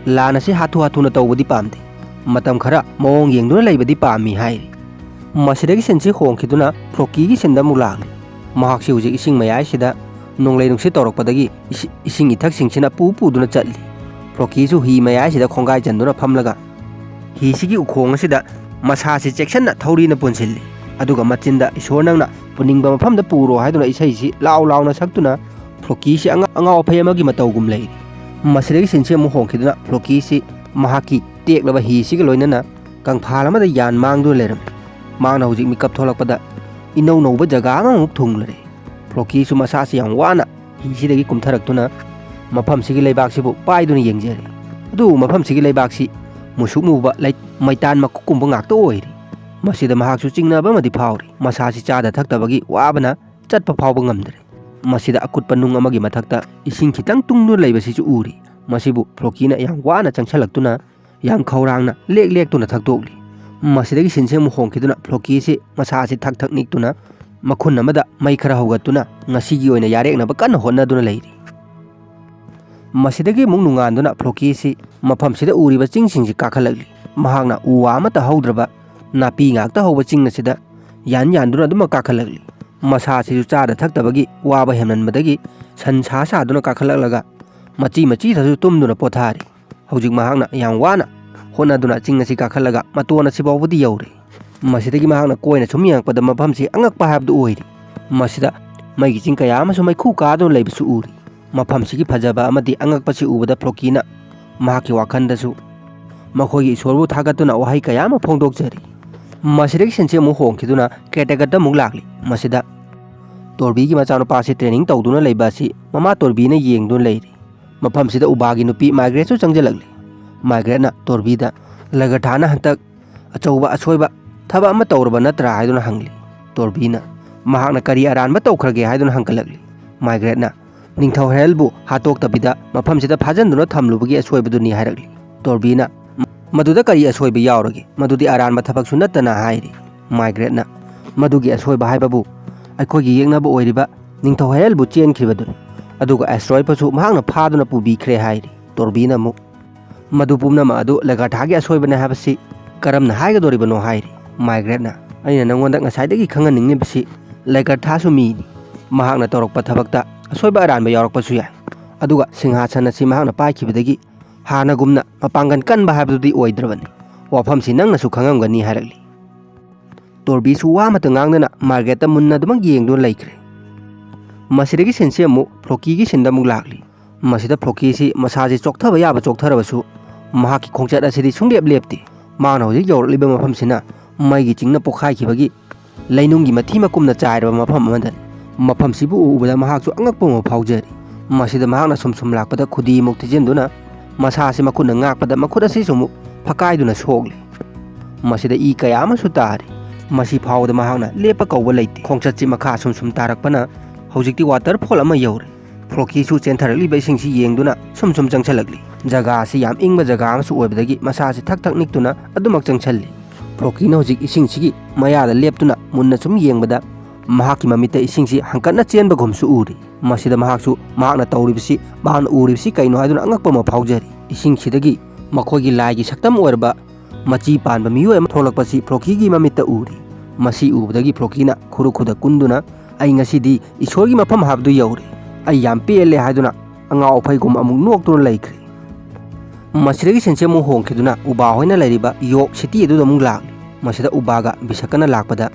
ꯂꯥꯟ ꯑꯁꯤ ꯍꯥꯊꯨ ꯍꯥꯊꯨꯅ ꯇꯧꯕꯗꯤ ꯄꯥꯝꯗꯦ꯫ ꯃꯇꯝ ꯈꯔ ꯃꯑꯣꯡ ꯌꯦꯡꯗꯨꯅ ꯂꯩꯕꯗꯤ ꯄꯥꯝꯃꯤ" ꯍꯥꯏꯔꯤ꯫ ꯃꯁꯤꯗꯒꯤ ꯁꯤꯟꯁꯤ ꯍꯣꯡꯈꯤꯗꯨꯅ ꯐ꯭ꯂꯣꯀꯤꯒꯤ ꯁꯤꯟꯗ ꯑꯃꯨꯛ ꯂꯥꯛꯂꯤ꯫ ꯃꯍꯥꯛꯁꯤ ꯍꯧꯖꯤꯛ ꯏꯁꯤꯡ ꯃꯌꯥꯏꯁꯤꯗ ꯅꯣꯡꯂꯩ ꯅꯨꯡꯁꯤꯠ ꯇꯧꯔꯛꯄꯗꯒꯤ ꯏꯁꯤ-, ꯏꯁꯤꯡ ꯏꯊꯛꯁꯤꯡꯁꯤꯅ ꯄꯨ ꯄꯨꯗꯨꯅ ꯆꯠꯂꯤ꯫ ꯐ꯭ꯂꯣꯀꯤꯁꯨ ꯍꯤ ꯃꯌꯥꯏꯁꯤꯗ ꯈꯣꯡꯒꯥꯏ ꯆꯟꯗꯨꯅ ꯐꯝꯂꯒ ꯍꯤꯁꯤꯒꯤ ꯎꯈꯣꯡ ꯑꯁꯤꯗ ꯃꯁꯥꯁꯤ ꯆꯦꯛꯁꯤꯟꯅ ꯊꯧꯔꯤꯅ ꯄꯨꯟꯁꯤꯜꯂꯤ꯫ ꯑꯗꯨꯒ ꯃꯆꯤꯟꯗ, "ꯏꯁꯣꯔ, ꯅꯪꯅ ꯄꯨꯅꯤꯡꯕ ꯃꯐꯝꯗ ꯄꯨꯔꯣ" ꯍꯥꯏꯗꯨꯅ ꯏꯁꯩꯁꯤ ꯂꯥꯎ ꯂꯥꯎꯅ ꯁꯛꯇꯨꯅ ꯐ꯭ꯂꯣꯀꯤꯁꯤ ꯑꯉꯥ-, ꯑꯉꯥꯎ ꯑꯐꯩ ꯑꯃꯒꯤ ꯃꯇꯧꯒꯨꯝ ꯂꯩꯔꯤ꯫ ꯃꯁꯤꯗꯒꯤ ꯁꯤꯟꯁꯤ ꯑꯃꯨꯛ ꯍꯣꯡꯈꯤꯗꯨꯅ ꯐ꯭ꯂꯣꯀꯤꯁꯤ ꯃꯍꯥꯛꯀꯤ ꯇꯦꯛꯂꯕ ꯍꯤꯁꯤꯒ ꯂꯣꯏꯅꯅ ꯀꯪꯐꯥꯜ ꯑꯃꯗ ꯌꯥꯟ ꯃꯥꯡꯗꯨꯅ ꯂꯩꯔꯝꯃꯤ꯫ ꯃꯍꯥꯛꯅ ꯍꯧꯖꯤꯛ ꯃꯤꯀꯞ ꯊꯣꯛꯂꯛꯄꯗ ꯏꯅꯧ ꯅꯧꯕ ꯖꯒꯥ ꯑꯃꯃꯨꯛ ꯊꯨꯡꯂꯔꯦ꯫ ꯐ꯭ꯂꯣꯀꯤꯁꯨ ꯃꯁꯥꯁꯤ ꯌꯥꯝ ꯋꯥꯅ ꯍꯤꯁꯤꯗꯒꯤ ꯀꯨꯝꯊꯔꯛꯇꯨꯅ ꯃꯐꯝꯁꯤꯒꯤ ꯂꯩꯕꯥꯛꯁꯤꯕꯨ ꯄꯥꯏꯗꯨꯅ ꯌꯦꯡꯖꯔꯤ꯫ ꯑꯗꯨꯕꯨ ꯃꯐꯝꯁꯤꯒꯤ ꯂꯩꯕꯥꯛꯁꯤ ꯃꯨꯁꯨꯛ ꯃꯨꯕ ꯂꯩ-, ꯃꯩꯇꯥꯟ ꯃꯀꯨꯞꯀꯨꯝꯕ ꯉꯥꯛꯇ ꯑꯣꯏꯔꯤ꯫ ꯃꯁꯤꯗ ꯃꯍꯥꯛꯁꯨ ꯆꯤꯡꯅꯕ ꯑꯃꯗꯤ ꯐꯥꯎꯔꯤ꯫ ꯃꯁꯥꯁꯤ ꯆꯥꯗ ꯊꯛꯇꯕꯒꯤ ꯋꯥꯕꯅ ꯆꯠꯄ ꯐꯥꯎꯕ ꯉꯝꯗ꯭ꯔꯦ꯫ ꯃꯁꯤꯗ ꯑꯀꯨꯠꯄ ꯅꯨꯡ ꯑꯃꯒꯤ ꯃꯊꯛꯇ ꯏꯁꯤꯡ ꯈꯤꯇꯪ ꯇꯨꯡꯗꯨꯅ ꯂꯩꯕꯁꯤꯁꯨ ꯎꯔꯤ꯫ ꯃꯁꯤꯕꯨ ꯐ꯭ꯂꯣꯀꯤꯅ ꯌꯥꯝ ꯋꯥꯅ ꯆꯪꯁꯤꯜꯂꯛꯇꯨꯅ ꯌꯥꯝ ꯈꯧꯔꯥꯡꯅ ꯂꯦꯛ ꯂꯦꯛꯇꯨꯅ ꯊꯛꯇꯣꯛꯂꯤ꯫ ꯃꯁꯤꯗꯒꯤ ꯁꯤꯟꯁꯦ ꯑꯃꯨꯛ ꯍꯣꯡꯈꯤꯗꯨꯅ ꯐ꯭ꯂꯣꯀꯤꯁꯤ ꯃꯁꯥꯁꯤ ꯊꯛ ꯊꯛ ꯅꯤꯛꯇꯨꯅ ꯃꯈꯨꯟ ꯑꯃꯗ ꯃꯩ ꯈꯔ ꯍꯧꯒꯠꯇꯨꯅ ꯉꯁꯤꯒꯤ ꯑꯣꯏꯅ ꯌꯥꯔꯦꯛꯅꯕ ꯀꯟꯅ ꯍꯣꯠꯅꯗꯨꯅ ꯂꯩꯔꯤ꯫ ꯃꯁꯤꯗꯒꯤ ꯑꯃꯨꯛ ꯅꯨꯡꯉꯥꯟꯗꯨꯅ ꯐ꯭ꯂꯣꯀꯤꯁꯤ ꯃꯐꯝꯁꯤꯗ ꯎꯔꯤꯕ ꯆꯤꯡꯁꯤꯡꯁꯤ ꯀꯥꯈꯠꯂꯛꯂꯤ꯫ ꯃꯍꯥꯛꯅ ꯎ ꯋꯥ ꯑꯃꯠꯇ ꯍꯧꯗ꯭ꯔꯕ ꯅꯥꯄꯤ ꯉꯥꯛꯇ ꯍꯧꯕ ꯆꯤꯡ ꯑꯁꯤꯗ ꯌꯥꯟ ꯌꯥꯟꯗꯨꯅ ꯑꯗꯨꯃꯛ ꯀꯥꯈꯠꯂꯛꯂꯤ꯫ ꯃꯁꯥꯁꯤꯁꯨ ꯆꯥꯗ ꯊꯛꯇꯕꯒꯤ ꯋꯥꯕ ꯍꯦꯟꯃꯟꯕꯗꯒꯤ ꯁꯟ ꯁꯥ ꯁꯥꯗꯨꯅ ꯀꯥꯈꯠꯂꯛꯂꯒ ꯃꯆꯤ ꯃꯆꯤꯗꯁꯨ ꯇꯨꯝꯗꯨꯅ ꯄꯣꯊꯥꯔꯤ꯫ ꯍꯧꯖꯤꯛ ꯃꯍꯥꯛꯅ ꯌꯥꯝ ꯋꯥꯅ ꯍꯣꯠꯅꯗꯨꯅ ꯆꯤꯡ ꯑꯁꯤ ꯀꯥꯈꯠꯂꯒ ꯃꯇꯣꯟ ꯑꯁꯤ ꯐꯥꯎꯕꯗꯤ ꯌꯧꯔꯦ꯫ ꯃꯁꯤꯗꯒꯤ ꯃꯍꯥꯛꯅ ꯀꯣꯏꯅ ꯁꯨꯝ ꯌꯦꯡꯉꯛꯄꯗ ꯃꯐꯝꯁꯤ ꯑꯉꯛꯄ ꯍꯥꯏꯕꯗꯨ ꯑꯣꯏꯔꯤ꯫ ꯃꯁꯤꯗ ꯃꯩꯒꯤ ꯆꯤꯡ ꯀꯌꯥ ꯑꯃꯁꯨ ꯃꯩꯈꯨ ꯀꯥꯗꯨꯅ ꯂꯩꯕꯁꯨ ꯎꯔꯤ꯫ ꯃꯐꯝꯁꯤꯒꯤ ꯐꯖꯕ ꯑꯃꯗꯤ ꯑꯉꯛꯄꯁꯤ ꯎꯕꯗ ꯐ꯭ꯂꯣꯀꯤꯅ ꯃꯍꯥꯛꯀꯤ ꯋꯥꯈꯜꯗꯁꯨ ꯃꯈꯣꯏꯒꯤ ꯏꯁꯣꯔꯕꯨ ꯊꯥꯒꯠꯇꯨꯅ ꯋꯥꯍꯩ ꯀꯌꯥ ꯑꯃ ꯐꯣꯡꯗꯣꯛꯆꯔꯤ꯫ ꯃꯁꯤꯗꯒꯤ ꯁꯤꯟꯁꯤ ꯑꯃꯨꯛ ꯍꯣꯡꯈꯤꯗꯨꯅ ꯀꯦꯇꯒꯠꯇ ꯑꯃꯨꯛ ꯂꯥꯛꯂꯤ꯫ ꯃꯁꯤꯗ ꯇꯣꯔꯕꯤꯒꯤ ꯃꯆꯥꯅꯨꯄꯥꯁꯤ ꯇ꯭ꯔꯦꯅꯤꯡ ꯇꯧꯗꯨꯅ ꯂꯩꯕ ꯑꯁꯤ ꯃꯃꯥ ꯇꯣꯔꯕꯤꯅ ꯌꯦꯡꯗꯨꯅ ꯂꯩꯔꯤ꯫ ꯃꯐꯝꯁꯤꯗ ꯎꯕꯥꯒꯤ ꯅꯨꯄꯤ ꯃꯥꯏꯒ꯭ꯔꯦꯠꯁꯨ ꯆꯪꯁꯤꯜꯂꯛꯂꯤ꯫ ꯃꯥꯏꯒ꯭ꯔꯦꯠꯅ ꯇꯣꯔꯕꯤꯗ ꯂꯒꯔꯊꯥꯅ ꯍꯟꯇꯛ ꯑꯆꯧꯕ ꯑꯁꯣꯏꯕ ꯊꯕꯛ ꯑꯃ ꯇꯧꯔꯕ ꯅꯠꯇ꯭ꯔꯥ ꯍꯥꯏꯗꯨꯅ ꯍꯪꯂꯤ꯫ ꯇꯣꯔꯕꯤꯅ ꯃꯍꯥꯛꯅ ꯀꯔꯤ ꯑꯔꯥꯟꯕ ꯇꯧꯈ꯭ꯔꯒꯦ ꯍꯥꯏꯗꯨꯅ ꯍꯪꯒꯠꯂꯛꯂꯤ꯫ ꯃꯥꯏꯒ꯭ꯔꯦꯠꯅ ꯅꯤꯡꯊꯧ ꯍꯦꯔꯦꯜꯕꯨ ꯍꯥꯠꯇꯣꯛꯇꯕꯤꯗ ꯃꯐꯝꯁꯤꯗ ꯐꯥꯖꯤꯟꯗꯨꯅ ꯊꯝꯂꯨꯕꯒꯤ ꯑꯁꯣꯏꯕꯗꯨꯅꯤ ꯍꯥꯏꯔꯛꯂꯤ꯫ ꯇꯣꯔꯕꯤꯅ ꯃꯗꯨꯗ ꯀꯔꯤ ꯑꯁꯣꯏꯕ ꯌꯥꯎꯔꯒꯦ? ꯃꯗꯨꯗꯤ ꯑꯔꯥꯟꯕ ꯊꯕꯛꯁꯨ ꯅꯠꯇꯅ ꯍꯥꯏꯔꯤ꯫ ꯃꯥꯏꯒ꯭ꯔꯦꯠꯅ ꯃꯗꯨꯒꯤ ꯑꯁꯣꯏꯕ ꯍꯥꯏꯕꯕꯨ ꯑꯩꯈꯣꯏꯒꯤ ꯌꯦꯛꯅꯕ ꯑꯣꯏꯔꯤꯕ ꯅꯤꯡꯊꯧ ꯍꯦꯔꯦꯜꯕꯨ ꯆꯦꯟꯈꯤꯕꯗꯨꯅꯤ꯫ ꯑꯗꯨꯒ ꯑꯦꯁꯇ꯭ꯔꯣꯏꯗꯄꯨꯁꯨ ꯃꯍꯥꯛꯅ ꯐꯥꯗꯨꯅ ꯄꯨꯕꯤꯈ꯭ꯔꯦ ꯍꯥꯏꯔꯤ꯫ ꯇꯣꯔꯕꯤꯅ ꯑꯃꯨꯛ ꯃꯗꯨ ꯄꯨꯝꯅꯃꯛ ꯑꯗꯨ ꯂꯦꯒꯥꯔꯊꯥꯒꯤ ꯑꯁꯣꯏꯕꯅꯦ ꯍꯥꯏꯕꯁꯤ ꯀꯔꯝꯅ ꯍꯥꯏꯒꯗꯧꯔꯤꯕꯅꯣ ꯍꯥꯏꯔꯤ꯫ ꯃꯥꯏꯒ꯭ꯔꯦꯠꯅ ꯑꯩꯅ ꯅꯪꯉꯣꯟꯗ ꯉꯁꯥꯏꯗꯒꯤ ꯈꯪꯍꯟꯅꯤꯡꯂꯤꯕꯁꯤ ꯂꯦꯒꯥꯔꯊꯥꯁꯨ ꯃꯤꯅꯤ꯫ ꯃꯍꯥꯛꯅ ꯇꯧꯔꯛꯄ ꯊꯕꯛꯇ ꯑꯁꯣꯏꯕ ꯑꯔꯥꯟꯕ ꯌꯥꯎꯔꯛꯄꯁꯨ ꯌꯥꯏ꯫ ꯑꯗꯨꯒ ꯁꯤꯡꯍꯥꯁꯟ ꯑꯁꯤ ꯃꯍꯥꯛꯅ ꯄꯥꯏꯈꯤꯕꯗꯒꯤ ꯍꯥꯟꯅꯒꯨꯝꯅ ꯃꯄꯥꯡꯒꯜ ꯀꯟꯕ ꯍꯥꯏꯕꯗꯨꯗꯤ ꯑꯣꯏꯗ꯭ꯔꯕꯅꯤ꯫ ꯋꯥꯐꯝꯁꯤ ꯅꯪꯅꯁꯨ ꯈꯪꯉꯝꯒꯅꯤ ꯍꯥꯏꯔꯛꯂꯤ꯫ ꯇꯣꯔꯕꯤꯁꯨ ꯋꯥ ꯑꯃꯠꯇ ꯉꯥꯡꯗꯅ ꯃꯥꯔꯒꯦꯠꯇ ꯃꯨꯟꯅ ꯑꯗꯨꯃꯛ ꯌꯦꯡꯗꯨꯅ ꯂꯩꯈ꯭ꯔꯦ꯫ ꯃꯁꯤꯗꯒꯤ ꯁꯤꯟꯁꯤ ꯑꯃꯨꯛ ꯐ꯭ꯂꯣꯀꯤꯒꯤ ꯁꯤꯟꯗ ꯑꯃꯨꯛ ꯂꯥꯛꯂꯤ꯫ ꯃꯁꯤꯗ ꯐ꯭ꯂꯣꯀꯤꯁꯤ ꯃꯁꯥꯁꯤ ꯆꯣꯛꯊꯕ ꯌꯥꯕ ꯆꯣꯛꯊꯔꯕꯁꯨ ꯃꯍꯥꯛꯀꯤ ꯈꯣꯡꯆꯠ ꯑꯁꯤꯗꯤ ꯁꯨꯡꯂꯦꯞ ꯂꯦꯞꯇꯦ꯫ ꯃꯥꯅ ꯍꯧꯖꯤꯛ ꯌꯧꯔꯛꯂꯤꯕ ꯃꯐꯝꯁꯤꯅ ꯃꯩꯒꯤ ꯆꯤꯡꯅ ꯄꯣꯛꯈꯥꯏꯈꯤꯕꯒꯤ ꯂꯩꯅꯨꯡꯒꯤ ꯃꯊꯤ ꯃꯀꯨꯝꯅ ꯆꯥꯏꯔꯕ ꯃꯐꯝ ꯑꯃꯗꯅꯤ꯫ ꯃꯐꯝꯁꯤꯕꯨ ꯎꯕꯗ ꯃꯍꯥꯛꯁꯨ ꯑꯉꯛꯄ ꯑꯃ ꯐꯥꯎꯖꯔꯤ꯫ ꯃꯁꯤꯗ ꯃꯍꯥꯛꯅ ꯁꯨꯝ ꯁꯨꯝ ꯂꯥꯛꯄꯗ ꯈꯨꯗꯤ ꯑꯃꯨꯛ ꯊꯤꯖꯤꯟꯗꯨꯅ ꯃꯁꯥ ꯑꯁꯤ ꯃꯈꯨꯠꯅ ꯉꯥꯛꯄꯗ ꯃꯈꯨꯠ ꯑꯁꯤꯁꯨ ꯑꯃꯨꯛ ꯐꯀꯥꯏꯗꯨꯅ ꯁꯣꯛꯂꯤ꯫ ꯃꯁꯤꯗ ꯏ ꯀꯌꯥ ꯑꯃꯁꯨ ꯇꯥꯔꯤ꯫ ꯃꯁꯤ ꯐꯥꯎꯕꯗ ꯃꯍꯥꯛꯅ ꯂꯦꯞꯄ ꯀꯧꯕ ꯂꯩꯇꯦ꯫ ꯈꯣꯡꯆꯠꯁꯤ ꯃꯈꯥ ꯁꯨꯝ ꯁꯨꯝ ꯇꯥꯔꯛꯄꯅ ꯍꯧꯖꯤꯛꯇꯤ ꯋꯥꯇꯔꯐꯣꯜ ꯑꯃ ꯌꯧꯔꯦ꯫ ꯐ꯭ꯂꯣꯀꯤꯁꯨ ꯆꯦꯟꯊꯔꯛꯂꯤꯕ ꯏꯁꯤꯡꯁꯤ ꯌꯦꯡꯗꯨꯅ ꯁꯨꯝ ꯁꯨꯝ ꯆꯪꯁꯤꯜꯂꯛꯂꯤ꯫ ꯖꯒꯥ ꯑꯁꯤ ꯌꯥꯝ ꯏꯪꯕ ꯖꯒꯥ ꯑꯃꯁꯨ ꯑꯣꯏꯕꯗꯒꯤ ꯃꯁꯥꯁꯤ ꯊꯛ ꯊꯛ ꯅꯤꯛꯇꯨꯅ ꯑꯗꯨꯃꯛ ꯆꯪꯁꯤꯜꯂꯤ꯫ ꯐ꯭ꯂꯣꯀꯤꯅ ꯍꯧꯖꯤꯛ ꯏꯁꯤꯡꯁꯤꯒꯤ ꯃꯌꯥꯗ ꯂꯦꯞꯇꯨꯅ ꯃꯨꯟꯅ ꯁꯨꯝ ꯌꯦꯡꯕꯗ ꯃꯍꯥꯛꯀꯤ ꯃꯃꯤꯠꯇ ꯏꯁꯤꯡꯁꯤ ꯍꯪꯀꯠꯅ ꯆꯦꯟꯕꯒꯨꯝꯁꯨ ꯎꯔꯤ꯫ ꯃꯁꯤꯗ ꯃꯍꯥꯛꯁꯨ ꯃꯍꯥꯛꯅ ꯇꯧꯔꯤꯕꯁꯤ, ꯃꯍꯥꯛꯅ ꯎꯔꯤꯕꯁꯤ ꯀꯩꯅꯣ ꯍꯥꯏꯗꯨꯅ ꯑꯉꯛꯄ ꯑꯃ ꯐꯥꯎꯖꯔꯤ꯫ ꯏꯁꯤꯡꯁꯤꯗꯒꯤ ꯃꯈꯣꯏꯒꯤ ꯂꯥꯏꯒꯤ ꯁꯛꯇꯝ ꯑꯣꯏꯔꯕ ꯃꯆꯤ ꯄꯥꯟꯕ ꯃꯤꯑꯣꯏ ꯑꯃ ꯊꯣꯛꯂꯛꯄꯁꯤ ꯐ꯭ꯂꯣꯀꯤꯒꯤ ꯃꯃꯤꯠꯇ ꯎꯔꯤ꯫ ꯃꯁꯤ ꯎꯕꯗꯒꯤ ꯐ꯭ꯔꯣꯀꯤꯅ ꯈꯨꯔꯨ ꯈꯨꯗ ꯀꯨꯟꯗꯨꯅ, "ꯑꯩ ꯉꯁꯤꯗꯤ ꯏꯁꯣꯔꯒꯤ ꯃꯐꯝ ꯍꯥꯏꯕꯗꯨ ꯌꯧꯔꯦ, ꯑꯩ ꯌꯥꯝ ꯄꯦꯜꯂꯦ" ꯍꯥꯏꯗꯨꯅ ꯑꯉꯥꯎ ꯑꯐꯩꯒꯨꯝ ꯑꯃꯨꯛ ꯅꯣꯛꯇꯨꯅ ꯂꯩꯈ꯭ꯔꯦ꯫ ꯃꯁꯤꯗꯒꯤ ꯁꯤꯟꯁꯦ ꯑꯃꯨꯛ ꯍꯣꯡꯈꯤꯗꯨꯅ ꯎꯕꯥ ꯍꯣꯏꯅ ꯂꯩꯔꯤꯕ ꯌꯣꯛ ꯁꯤꯇꯤ ꯑꯗꯨꯗ ꯑꯃꯨꯛ ꯂꯥꯛꯂꯤ꯫ ꯃꯁꯤꯗ ꯎꯕꯥꯒ ꯕꯤꯁꯛꯀꯅ ꯂꯥꯛꯄꯗ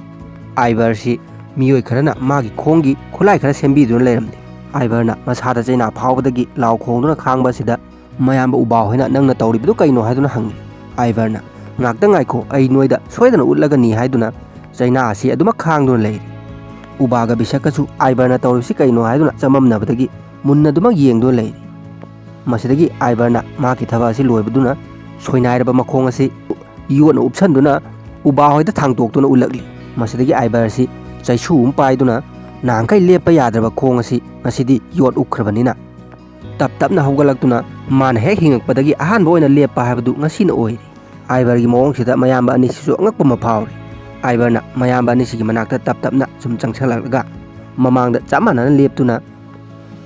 ꯑꯥꯏꯕꯔꯁꯤ ꯃꯤꯑꯣꯏ ꯈꯔꯅ ꯃꯥꯒꯤ ꯈꯣꯡꯒꯤ ꯈꯨꯠꯂꯥꯏ ꯈꯔ ꯁꯦꯝꯕꯤꯗꯨꯅ ꯂꯩꯔꯝꯂꯤ꯫ ꯑꯥꯏꯕꯔꯅ ꯃꯁꯥꯗ ꯆꯩꯅꯥ ꯐꯥꯎꯕꯗꯒꯤ ꯂꯥꯎ ꯈꯣꯡꯗꯨꯅ ꯈꯥꯡꯕ ꯑꯁꯤꯗ ꯃꯌꯥꯝꯕ ꯎꯕꯥ ꯍꯣꯏꯅ "ꯅꯪꯅ ꯇꯧꯔꯤꯕꯗꯨ ꯀꯩꯅꯣ?" ꯍꯥꯏꯗꯨꯅ ꯍꯪꯂꯤ꯫ ꯑꯥꯏꯕꯔꯅ, "ꯉꯥꯛꯇ ꯉꯥꯏꯈꯣ, ꯑꯩ ꯅꯣꯏꯗ ꯁꯣꯏꯗꯅ ꯎꯠꯂꯒꯅꯤ" ꯍꯥꯏꯗꯨꯅ ꯆꯩꯅꯥ ꯑꯁꯤ ꯑꯗꯨꯃꯛ ꯈꯥꯡꯗꯨꯅ ꯂꯩꯔꯤ꯫ ꯎꯕꯥꯒ ꯕꯤꯁꯛꯀꯁꯨ ꯑꯥꯏꯕꯔꯅ ꯇꯧꯔꯤꯕꯁꯤ ꯀꯩꯅꯣ ꯍꯥꯏꯗꯨꯅ ꯆꯃꯝꯅꯕꯗꯒꯤ ꯃꯨꯟꯅ ꯑꯗꯨꯃꯛ ꯌꯦꯡꯗꯨꯅ ꯂꯩꯔꯤ꯫ ꯃꯁꯤꯗꯒꯤ ꯑꯥꯏꯕꯔꯅ ꯃꯍꯥꯛꯀꯤ ꯊꯕꯛ ꯑꯁꯤ ꯂꯣꯏꯕꯗꯨꯅ ꯁꯣꯏꯅꯥꯏꯔꯕ ꯃꯈꯣꯡ ꯑꯁꯤ ꯌꯣꯠꯅ ꯎꯞꯁꯟꯗꯨꯅ ꯎꯕꯥ ꯍꯣꯏꯗ ꯊꯥꯡꯇꯣꯛꯇꯨꯅ ꯎꯠꯂꯛꯂꯤ꯫ ꯃꯁꯤꯗꯒꯤ ꯑꯥꯏꯕꯔ ꯑꯁꯤ ꯆꯩꯁꯨ ꯑꯃ ꯄꯥꯏꯗꯨꯅ ꯅꯍꯥꯟꯈꯩ ꯂꯦꯞꯄ ꯌꯥꯗ꯭ꯔꯕ ꯈꯣꯡ ꯑꯁꯤ ꯉꯁꯤꯗꯤ ꯌꯣꯠ ꯎꯞꯈ꯭ꯔꯕꯅꯤꯅ ꯇꯞ ꯇꯞꯅ ꯍꯧꯒꯠꯂꯛꯇꯨꯅ ꯃꯥꯅ ꯍꯦꯛ ꯍꯤꯡꯉꯛꯄꯗꯒꯤ ꯑꯍꯥꯟꯕ ꯑꯣꯏꯅ ꯂꯦꯞꯄ ꯍꯥꯏꯕꯗꯨ ꯉꯁꯤꯅ ꯑꯣꯏꯔꯤ꯫ ꯑꯥꯏꯕꯔꯒꯤ ꯃꯑꯣꯡꯁꯤꯗ ꯃꯌꯥꯝꯕ ꯑꯅꯤꯁꯤꯁꯨ ꯑꯉꯛꯄ ꯑꯃ ꯐꯥꯎꯔꯤ꯫ ꯑꯥꯏꯕꯔꯅ ꯃꯌꯥꯝꯕ ꯑꯅꯤꯁꯤꯒꯤ ꯃꯅꯥꯛꯇ ꯇꯞ ꯇꯞꯅ ꯁꯨꯝ ꯆꯪꯁꯜꯂꯛꯂꯒ ꯃꯃꯥꯡꯗ ꯆꯞ ꯃꯥꯟꯅꯅ ꯂꯦꯞꯇꯨꯅ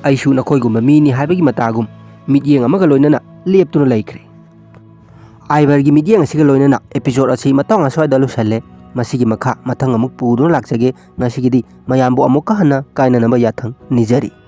"ꯑꯩꯁꯨ ꯅꯈꯣꯏꯒꯨꯝꯕ ꯃꯤꯅꯤ" ꯍꯥꯏꯕꯒꯤ ꯃꯇꯥꯒꯨꯝ ꯃꯤꯠꯌꯦꯡ ꯑꯃꯒ ꯂꯣꯏꯅꯅ ꯂꯦꯞꯇꯨꯅ ꯂꯩꯈ꯭ꯔꯦ꯫ ꯑꯥꯏꯕꯔꯒꯤ ꯃꯤꯠꯌꯦꯡ ꯑꯁꯤꯒ ꯂꯣꯏꯅꯅ episode ꯑꯁꯤ ꯃꯇꯥꯡ ꯑꯁ꯭ꯋꯥꯏꯗ ꯂꯣꯏꯁꯜꯂꯦ꯫ ꯃꯁꯤꯒꯤ ꯃꯈꯥ ꯃꯊꯪ ꯑꯃꯨꯛ ꯄꯨꯗꯨꯅ ꯂꯥꯛꯆꯒꯦ꯫ ꯉꯁꯤꯒꯤꯗꯤ ꯃꯌꯥꯝꯕꯨ ꯑꯃꯨꯛꯀ ꯍꯟꯅ ꯀꯥꯏꯅꯅꯕ ꯌꯥꯊꯪ ꯅꯤꯖꯔꯤ꯫